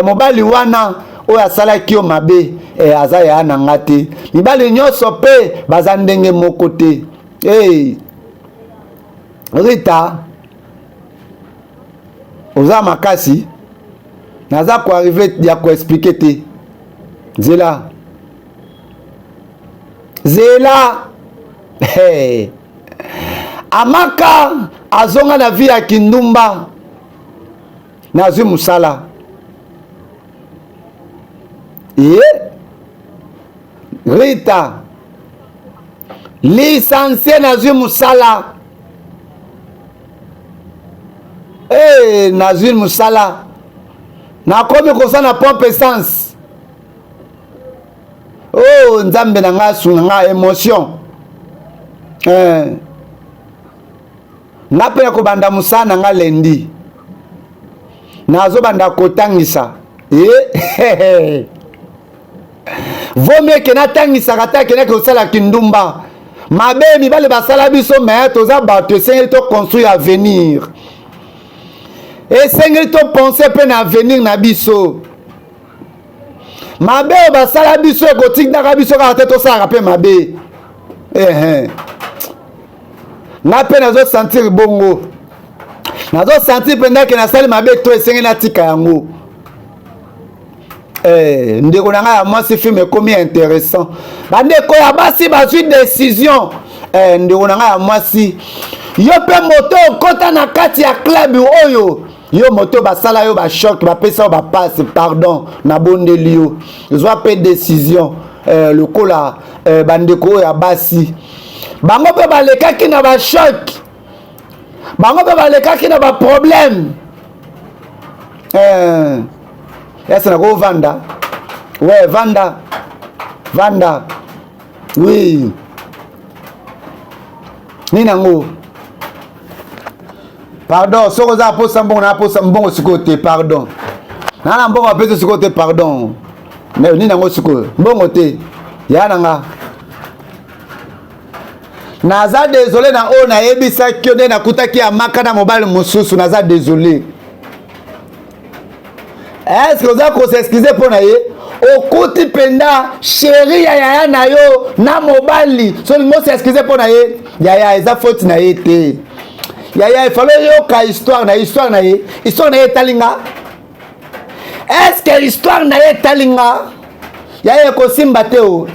Mobali wana oyo asalaki yo mabe, aza yaya na nga te. Mibali nyonso mpe baza ndenge moko te." Hey. Rita, oza makasi, naza koarriver ya koexpliquer te. Nzela, zela. Hey. Amaka azonga na vie ya kindumba. Nazwi mosala ye. Rita licencié, nazwi mosala. Hey, nazwi mosala, nakomi kosala na pompe essence. Oh, Nzambe na ngai, asunga ngai, émotion. Nga mpe kobanda mosala na nga lendi, nazobanda kotangisa. Vaut mieux ke natangisaka te, akendaki kosala kindumba. Mabe mibale basala biso, mais toza bato, esengeli toconstruire avenir, esengeli topense mpe na avenir na biso. Mabe oyo basala biso ekotindaka biso kaka te tosalaka mpe mabe. Ehe, nga mpe nazosentir bongo, nazosentir mpenza ke nasali mabe to esengeli natika yango. Ndeko na ngai ya mwasi, film ekomi intéressant. Bandeko ya basi bazwi décision. Ndeko na ngai ya mwasi, Yo mpe moto okota na kati ya club oyo, yo moto basala yo bachoc, bapesa yo bapasse, pardon, nabondeli yo, zwa mpe décision lokola bandeko oyo ya basi. Bango mpe balekaki na bachoc, bango mpe balekaki na baproblème. Ese nakovanda we, vanda, vanda. Oui, nini yango? Pardon, soki oza aposa mbongo, na aposa mbongo sikoyo te, pardon. Naa na mbongo apesi sikoyo te, pardon. Nini yango sikoyo? Mbongo te, ya na nga. Naza désolé na oyo nayebisaki yo nde nakutaki ya maka na mobali mosusu. Naza désolé. Est-ce oza kos'excuser mpo na ye? Okuti mpenza chéri ya yaya na yo na mobali, so olingi os'excuser mpo na ye? Yaya, eza faute na ye te. Yaya, efale oyoka histoire na ye. Histoire na ye, histoire na ye etali nga? Est-ce histoire na ye etali nga? Yaya, ekosimba te o.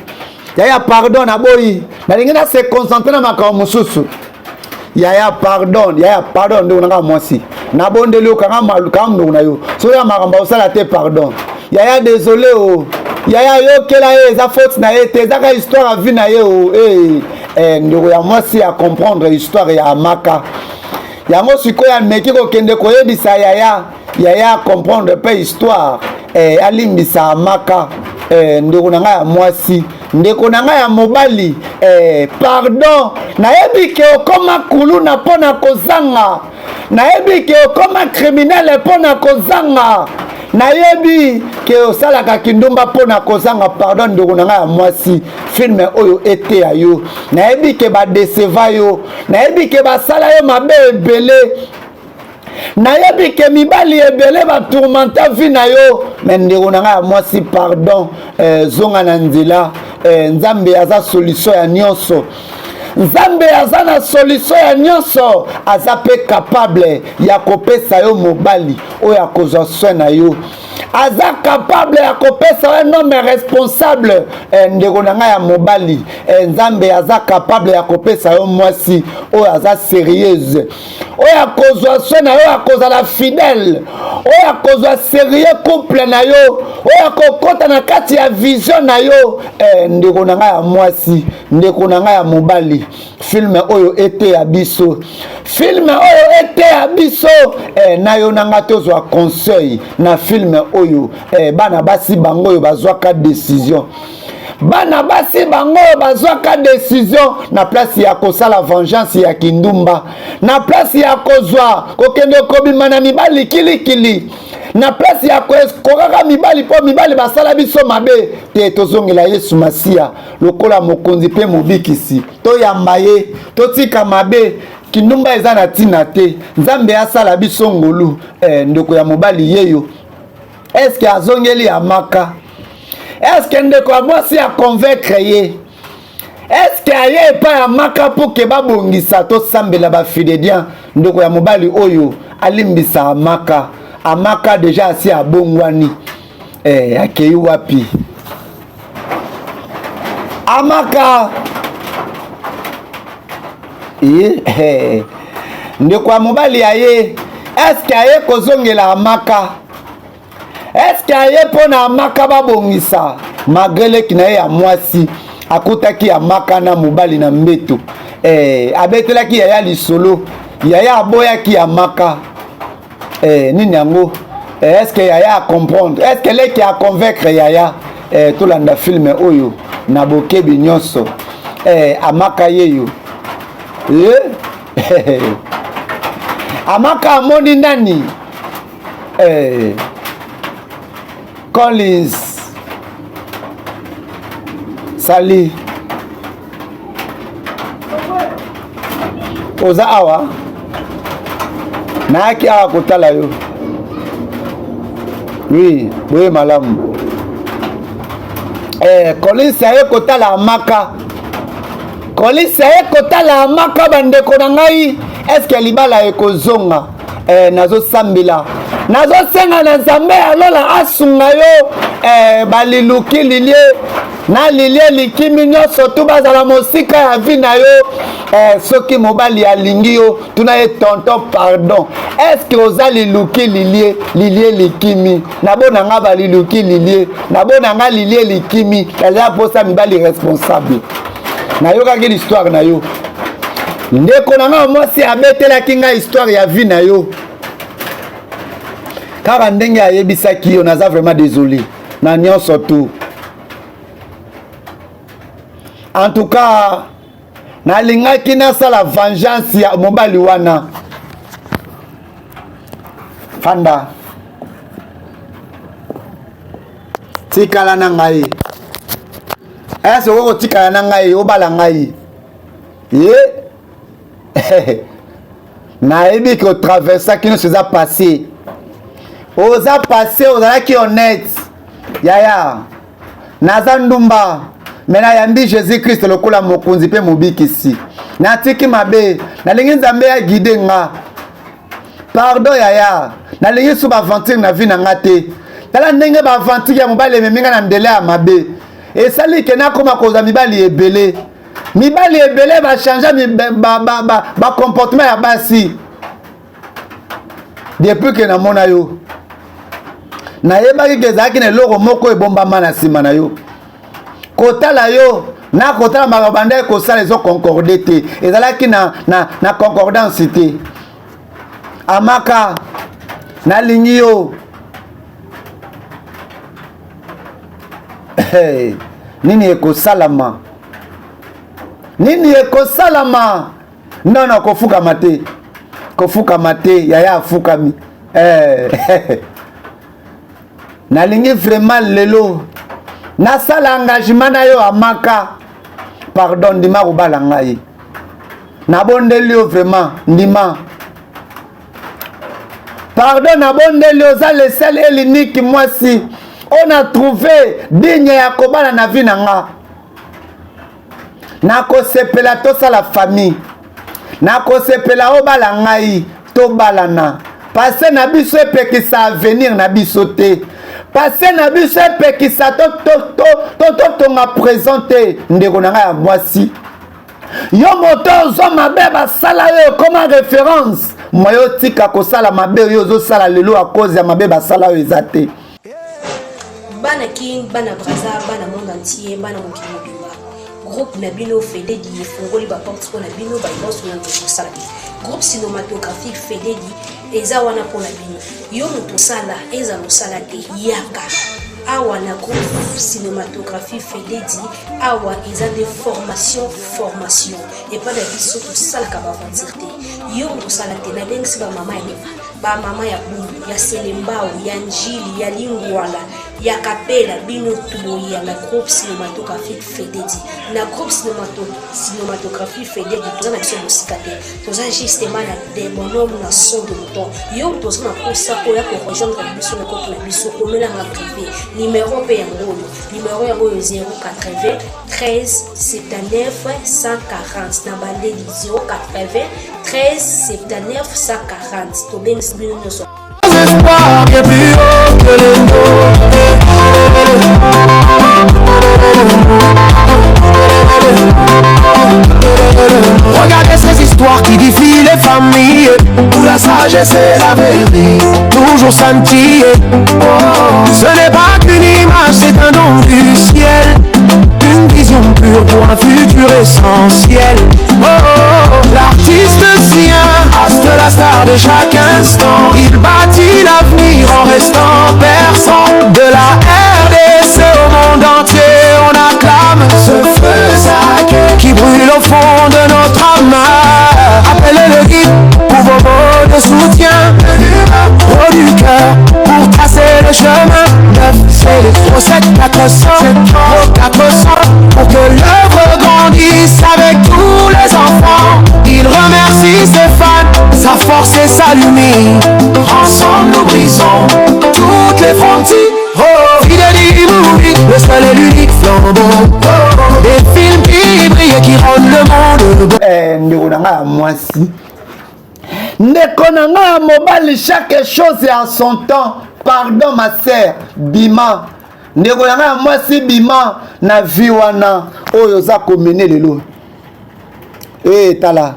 Yaya, pardon, naboyi, nalingi na se concentrer na makambo mosusu. Yaya, pardon. Yaya, pardon. Ndeko nanga mwasi, nabondeli yo, kanga ndeko na yo. Soki ya makambo osala te, pardon yaya, désolé o. Yaya, yokela ye, eza faute na ye te, ezaka histoire ya vie na ye o. Hey, eh, ndeko ya mwasi ya comprendre histoire ya Amaka yango. Sikoyo ameki kokende koyebisa yaya. Yaya comprendre mpe histoire, alimbisa Amaka. Ndeko na ngai ya mwasi, ndeko na ngai ya mobali, pardon. Nayebi ke okoma kuluna mpo na kozanga, nayebi ke okoma criminel mpo na kozanga, nayebi ke osalaka kindumba mpo na kozanga. Pardon, ndeko na ngai ya mwasi, film oyo eteya yo. Nayebi ke badécevoir yo, nayebi ke basala yo mabe ebele, nayebi ke mibali ebele batourmenter vie na yo. Me ndeko na ngai ya mwasi, pardon, zonga na nzela. Nzambe aza solution ya nyonso. Nzambe aza na solution ya nyonso. Aza mpe capable ya kopesa yo mobali oyo akozwa soin na yo. Aza capable ya kopesa yo un homme responsable. Ndeko na ngai ya mobali, Nzambe aza capable ya kopesa yo mwasi oyo aza sérieuse, oyo akozwa soin na yo, akozala fidèle, oyo akozwa sérieux couple na yo, oyo akokɔta na kati ya vision na yo. Ndeko na ngai ya mwasi, ndeko na ngai ya mobali, film oyo eteya biso, film oyo eteya biso. Na yo na ngai tozwa conseil na film oyo. Bana basi bango oyo bazwaka décision, bana basi bango oyo bazwaka décision na place ya kosala vengeance ya kindumba, na place ya kozwa kokende kobima na mibali kilikili, na place ya kokaka mibali mpo mibali basala biso mabe te, tozongela Yesu Masiya lokola mokonzi mpe mobikisi. Toyamba ye, totika mabe. Kindumba eza na ntina te. Nzambe asala biso ngolu. Ndeko ya mobali yeyo, eske azongeli Amaka? Eske ndeko ya mwasi aconvaincre ye? Eske aye epai Amaka mpo ke babongisa? Tosambela bafidédien. Ndeko ya mobali oyo alimbisa Amaka. Amaka déjà asi abongwani. Akei wapi Amaka? Ndeko ya mobali aye, eske aye kozongela Amaka? Eske aye mpo na Amaka babongisa? Malgré leki na ye ya mwasi akutaki Amaka na mobali na mbeto, abetelaki yaya lisolo. Yaya aboyaki Amaka. Nini yango? Est-ce yaya acomprendre? Est-ce leki aconvaincre yaya? Tolanda film oyo na bokebi nyonso. Amaka yeyo. Amaka amoni nani? Collins Sali, oza awa? Nayaki awa kotala yo. Oui, boye malamu. Collins aye kotala Amaka. Collins aye kotala Amaka. Bandeko na ngai, eske libala ekozonga? Nazosambela. Nazosenga na Nzambe ya lola asunga yo eh, baliluki lilie na lilie likimi nyonso tu bazala mosika ya vi na yo eh, soki mobali alingi yo tuna ye tonton pardon eske oza liluki lilie lilie likimi nabona nga baliluki lilie nabona nga lilie likimi naza mposa mibali responsable nayokaki l'histoire na yo ndeko na ngai mwasi abetelaki ngai histoire ya vie na yo kaka ndenge ayebisaki yo naza vraiment désolé na nyonso tout en tout cas nalingaki nasala vengeance ya mobali wana fanda tikala na ngai ese okoki kotikala na ngai obala ngai ye nayebi ke otraversaki nyonso eza passe oza passe ozalaki honnête yaya naza ndumba me nayambi jésus krist lokola mokonzi mpe mobikisi natiki mabe nalingi nzambe aguide nga pardon yaya nalingi su baaventure na vie na nga te tala ndenge baaventure ya mobali ememi nga na ndele ya mabe esali ke nakoma kozwa mibali ebele mibali ebele bachange bacomportement ya basi depuis ke namona yo nayebaki ke ezalaki na eloko moko ebombama na nsima na yo kotala yo na kotala makambo bandaki kosala ezo concorde te ezalaki na, na, na concordance te amaka nalingi yo hey, nini ekosalama nini ekosalama nono kofukama te kofukama te yaya afukami eh. nalingi vraiment lelo nasala engagement na yo amaka pardon ndima kobala ngai nabondeli yo vraiment ndima pardon nabondeli oza le seul et l'unique mwasi oyo na trouve digne ya kobala na vie na nga nakosepela tosala famille nakosepela obala ngai tobalana pase na biso epekisa avenir na biso te pase na biso epekisa totonga présent te ndeko na ngai ya mwasi yo moto ozwa mabe basala yo ekoma référence moye otika kosala mabe oyo ozosala lelo a cause ya mabe basala yo eza te bana kin bana braza bana monde entier bana mokili mobimba groupe na bino fededi efungoli baporte mpo na bino baye banso na kosala groupe cinématographique fededi eza wana mpo na bino yo moto osala ezala osala te yaka awa na groupe cinématographie fededi awa eza nde formation formation epai na biso tosalaka baaventure te yo moto osala te nabengisi bamama ya bamama ya bumbu ya selembao ya njili ya lingwala ya kapela bino tuboya na groupe cinématographique fededi na groupe cinématographie fededi toza na biso mosika te toza justement na des bonhomme na son de mouton yo toza na mposa oya korejoindre biso na groupe na biso komelanga privé numero mpe yango oyo numero yango oyo 080 13 79 140 na bandeli 080 13 79 140 tobengisi bino nyonso Espoir qui est plus haut que les Regardez ces histoires qui défient les familles Où la sagesse et la vérité Toujours scintillent oh. Ce n'est pas qu'une image, c'est un don du ciel Une vision pure pour un futur essentiel oh, oh, oh. L'artiste sien, la star de chaque instant Il bâtit l'avenir en restant perçant De la RDC au monde entier On acclame ce feu sacré Qui brûle au fond de notre âme Appelez le guide pour vos mots de soutien Le du cœur pour tracer le chemin 9, 0, 7, 400, 400 Pour que l'œuvre grandisse avec tous les enfants Il remercie ses fans, sa force et sa lumière Ensemble nous brisons toutes les frontières Oh, Fideli Movie, le seul et l'unique flambeau oh, Des films qui brillent et qui rendent le monde beau eh, ndeko na ngai ya mwasi Ndeko na ngai ya mobali, chaque chose à son temps. Pardon ma sœur, bima. Ndeko na ngai ya mwasi, bima na vie wana oyo oza komene lelo. E tala,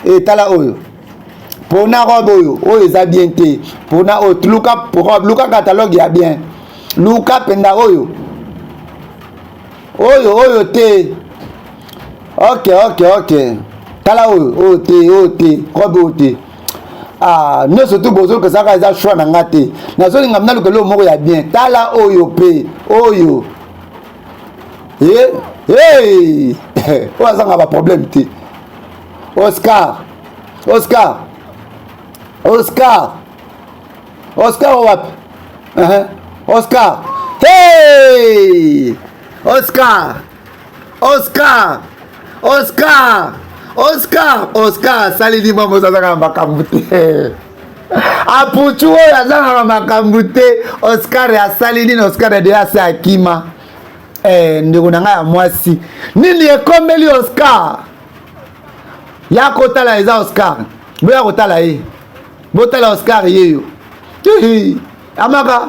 e tala oyo pona robe oyo, oyo eza bien te. Pona oyo, luka robe, luka catalogue ya bien, luka mpenza oyo, oyo, oyo te. Ok, tala oyo, oyo te, oyo te, robe oyo te. Ah, nyonso tu bozolukesaka eza choix na nga te. Nazolinga naluka eloko moko ya bien. Tala oyo mpe oyo. Hey! Oyo azanga baproblème te. Oscar, Oscar, Oscar, Oscar wapi? Oscar, hey! Oscar, Oscar, Oscar, Oscar, Oscar asaleli mwa moto azangaka makambo te. Aputu oyo azangaka makambo te. Oscar asali nini? Oscar deya ase akima. Ndeko na ngai ya mwasi, nini ekomeli Oscar? Ya kotala eza Oscar, boya kotala ye, botala Oscar yeyo amaka.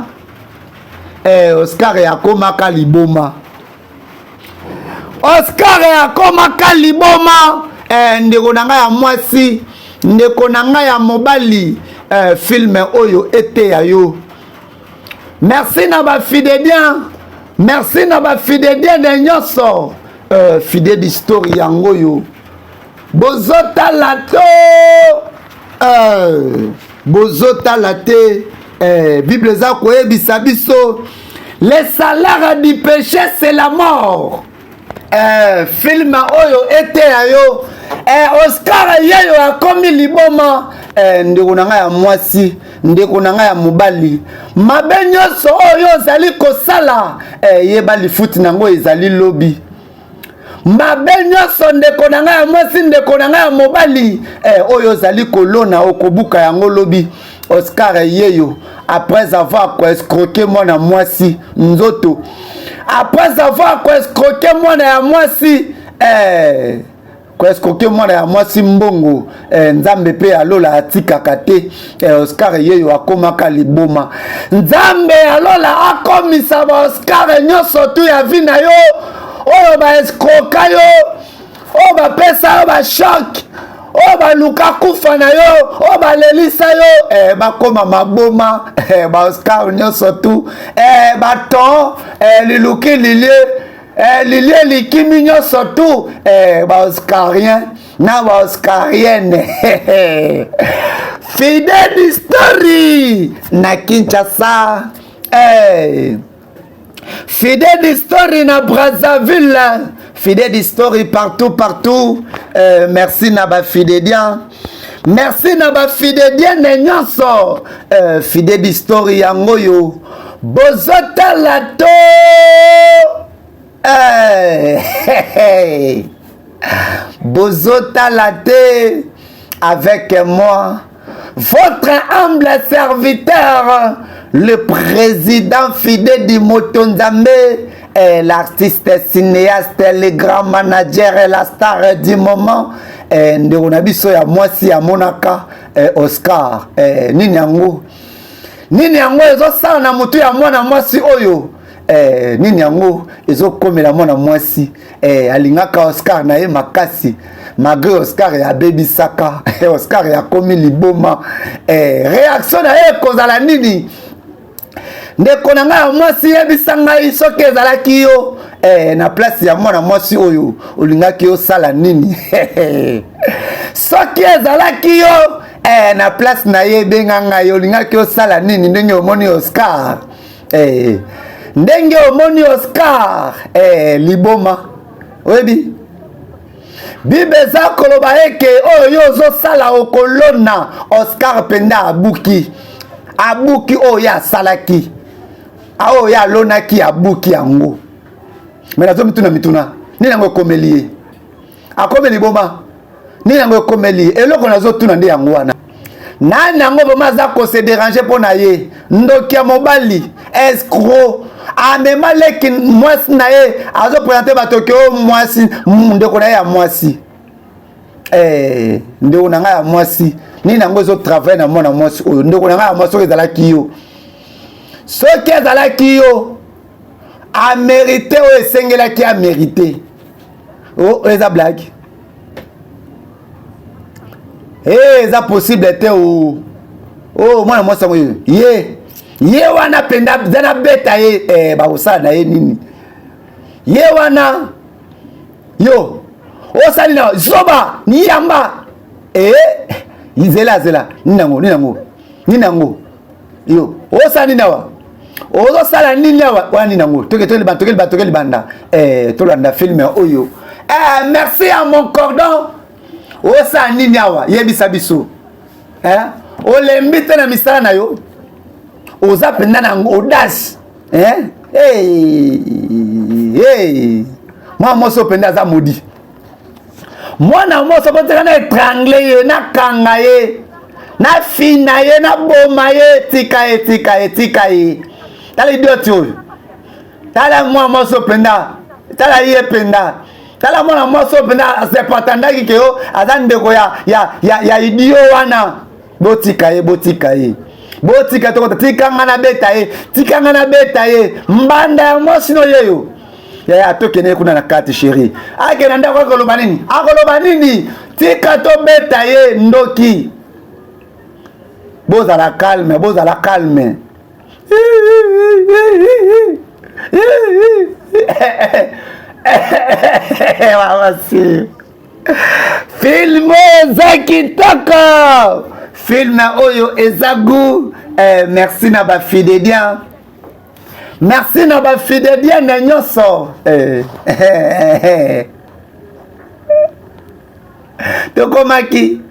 Oscar akomaka liboma, Oscar akomaka liboma. Ndeko na ngai ya mwasi, ndeko na ngai ya mobali, film oyo eteya yo. Merci na bafidédien, merci na bafidédienne nyonso. Fidèle Story yango oyo bozotala to bozotala te. Bible eza koyebisa biso: le salaire du péché, c'est la mort. Film oyo eteya yo. Oscar yeyo akomi liboma. Ndeko na ngai ya mwasi, ndeko na ngai ya mobali, mabe nyonso oyo ozali kosala, yeba lifuti nango ezali lobi. Mabe nyonso, ndeko na ngai ya mwasi, ndeko na ngai ya mobali, oyo ozali kolona, okobuka yango lobi. Oscar yeyo, après avoir koescroquer mwana mwasi nzoto, après avoir koescroquer mwana ya mwasi, koescroquer mwana ya mwasi mbongo, Nzambe mpe alola atikaka te. Oscar yeyo akomaka liboma. Nzambe alola akomisa baOscar nyonso tu ya vie na yo, oyo baescroquer yo, oyo bapesa yo bachoc, oyo baluka kufa na yo, oyo balelisa yo, bakóma maboma. Baoscar nyonso tu, baton liluki lilie, lilie likimi nyonso tu, baoscarien na baoscarienne. Fidèle Story na Kinshasa, Fidèle Story na Brazzaville, Fidèle Story partout, partout. Merci na bafidédien, merci na bafidédienne nyonso. Fidèle Story yango oyo bozotala to bozotala te. Avec moi, votre humble serviteur, le président Fidèle du Motonzambe, l'artiste cinéaste, le grand manager et la star du moment. Ndeko na biso ya mwasi amonaka Oscar, nini yango, nini yango ezosala na motu ya mwana mwasi oyo? Nini yango ezokomela mwana mwasi? Alingaka Oscar na ye makasi, malgré Oscar abebisaka. Oscar akomi liboma. Réaction na ye ekozala nini? Ndeko na ngai ya mwasi, yebisa ngai, soki ezalaki yo na place ya mwana mwasi oyo, olingaki osala nini? Soki ezalaki yo na place na ye, ebenga ngai, olingaki osala nini ndenge omoni Oscar, ndenge omoni Oscar liboma? Oyebi, Bible eza koloba eke oyo yo ozosala, okolona. Oscar mpenza abuki, abuki oyo ye asalaki, oyo ye alonaki, abuki yango. Me nazomituna mituna: nini yango ekomeli ye, akomi liboma? Nini yango ekomeli ye? Eloko nazotuna nde yango wana: nani yango vraiment aza kose déranger mpo na ye? Ndoki ya mobali, escroc, amema leki mwasi na ye, azoprésenter bato ke o mwasi, ndeko na ye ya mwasi. Eh, ndeko na ngai ya mwasi nini yango ezotravaille na mwana mwasi oyo ndeko na ngai ya mwasi soki ezalaki yo soki ezalaki yo amerite oyo esengelaki amerite oh, oyo eza blague hey, eh, eza possible te o oh. oh, mwana mwasi yango ye ye ye wana mpenza za nabeta ye eh, bakosala na ye nini ye wana yo osali na zoba niyamba eh zela zela nini yango nini yango nini yango yo osala nini awa ozosala nini awa wana nini yango toke toke libanda toke libanda toke libanda eh tolanda film oyo eh merci à mon cordon osala nini awa yebisa biso eh olembi te na misala na yo oza mpenza na audace eh? Hey, hey. Mwana mwasi oyo mpenza aza modi mwana mwasi okotika na etrangle ye nakanga ye nafina ye naboma ye tika ye tika ye tika ye tala idioti oyo tala mwana mwasi oyo mpenza tala ye mpenza tala mwana mwasi oyo mpenza asepatandaki ke yo aza ndeko ya, ya, ya, ya idio wana botika ye botika ye botika tokota tika nga nabeta ye tika nga nabeta ye mbanda ya mwasi no yeyo yaya tokende kuna na kati sheri akenda ndako akoloba nini akoloba nini tika tobeta ye ndoki bozala calme bozala calme Mama Film eza kitoko. Film oyo eza goût. Eh, merci na ba fidéliens. Merci na ba fidéliens na nyonso. Eh, eh, eh. Tokomaki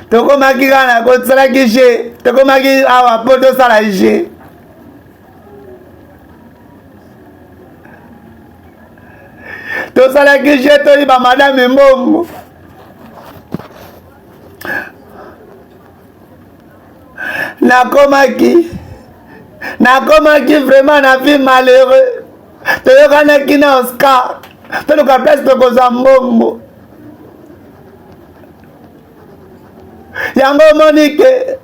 tokomaki kaka na kosalaki je tokomaki awa mpo tosala je tosalaki je toyiba madame mbongo nakomaki nakomaki vraiment na vie malheureux toyokanaki na oscar toluka place tokozwa mbongo yango omoni ke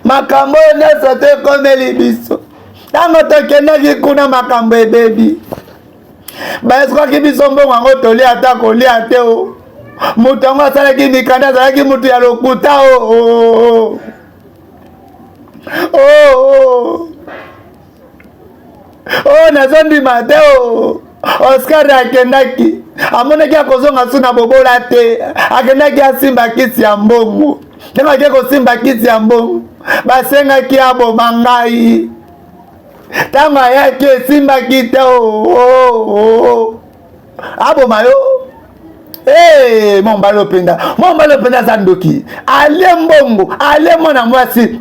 makambo oyo nyonso to ekomeli biso ntango tokendaki kuna makambo ebebi baeskwaki biso mbongo yango tolia ata kolia te o moto yango asalaki mikanda azalaki moto ya lokuta o o o, o. o nazondima te o oscar akendaki amonaki akozonga su na bobola te akendaki asimba kisi ya mbongo ndenge ake kosimba kisi ya mbongo basengaki aboma ngai ntango ayaki esimbaki te o, o, o. aboma yo Hey, mobali oyo mpenza mobali oyo mpenza aza ndoki alie mbongo alie mwana mwasi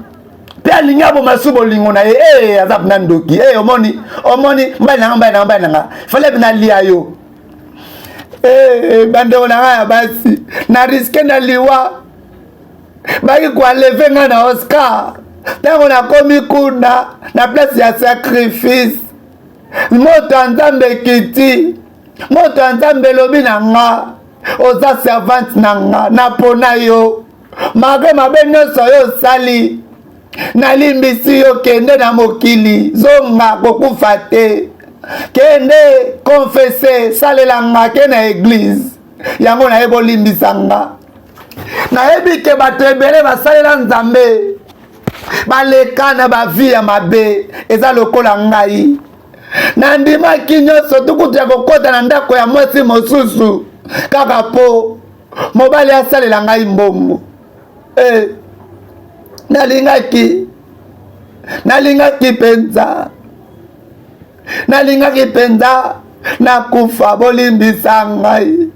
mpe alingi aboma su bolingo na ye hey, aza mpenza ndoki hey, omoni omoni mobali nanga mobali nanga mobali nanga fale mpenza alia yo hey, bandeko na ngai ya basi na riske na liwa baki koaleve ngai na oscar ntango nakomi kuna na place ya sacrifice moto ya nzambe ekiti moto ya nzambe elobi na nga oza servante na nga napona yo malgre mabe nyonso yo osali nalimbisi yo kende na mokili zonga kokufa te kende konfese salela nga ke na eglize yango naye kolimbisa nga nayebi ke bato ebele basalela nzambe baleka na bavi ya mabe eza lokola ngai nandimaki nyonso tukutu ya kokɔta na ndako ya mwasi mosusu kaka mpo mobali asalela ngai mbongo e, nalingaki nalingaki mpenza nalingaki mpenza nakufa bolimbisa ngai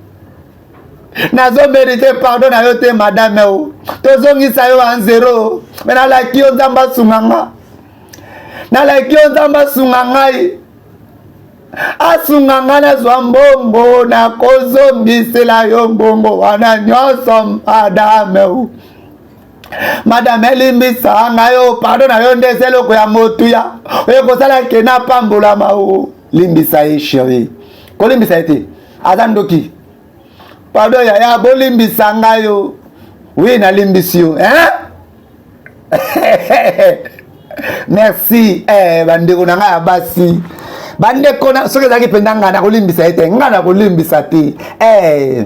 nazo merite pardon na yo te madame o tozongisa yo en zero me nalaki yo nzambe asunga nga nalaki yo nzambe asunga ngai asunga ngai nazwa mbongo nakozongisela yo mbongo wana nyonso madame o madame elimbisa ngai o pardon na yo nde eza eloko ya motuya oyo ekosala ke napambolama o limbisa ye chéri kolimbisa ye te aza ndoki. Pardon yaya, bolimbisa ngai yo. Oui, nalimbisi yo. Hein? Merci eh, bandeko na ngai ya basi. Bandeko na soki ezalaki mpenza ngai nakolimbisa ye te, ngai nakolimbisa te. Eh,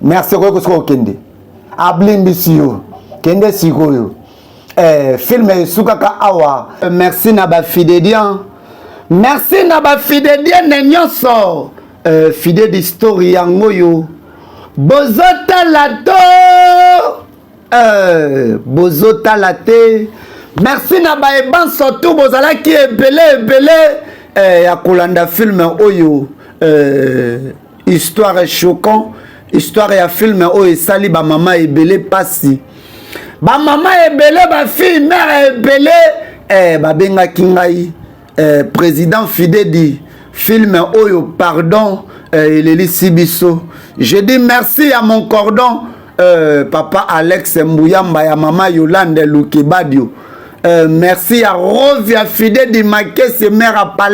merci okoki soki okende. Ablimbisi yo. Kende sikoyo. Eh, film esukaka awa. Merci na ba fidéliens. Merci na ba fidéliennes nyonso. Euh, fidèle d'history yango oyo bozotala to euh, bozotala te. Merci na baebanso tu bozalaki ebele ebele eh, ya kolanda film oyo euh, histoire choquant, histoire ya film oyo esali bamama ebele pasi, bamama ebele, bafille mère ebele eh, babengaki ngai eh, président Fidedi, film oyo pardon eh, elelisi biso. Je dis merci à mon cordon papa Alex Mbuyamba ya mama Yolande Lukebadio. Merci à Rovia Fidedi Makese mère à Palais.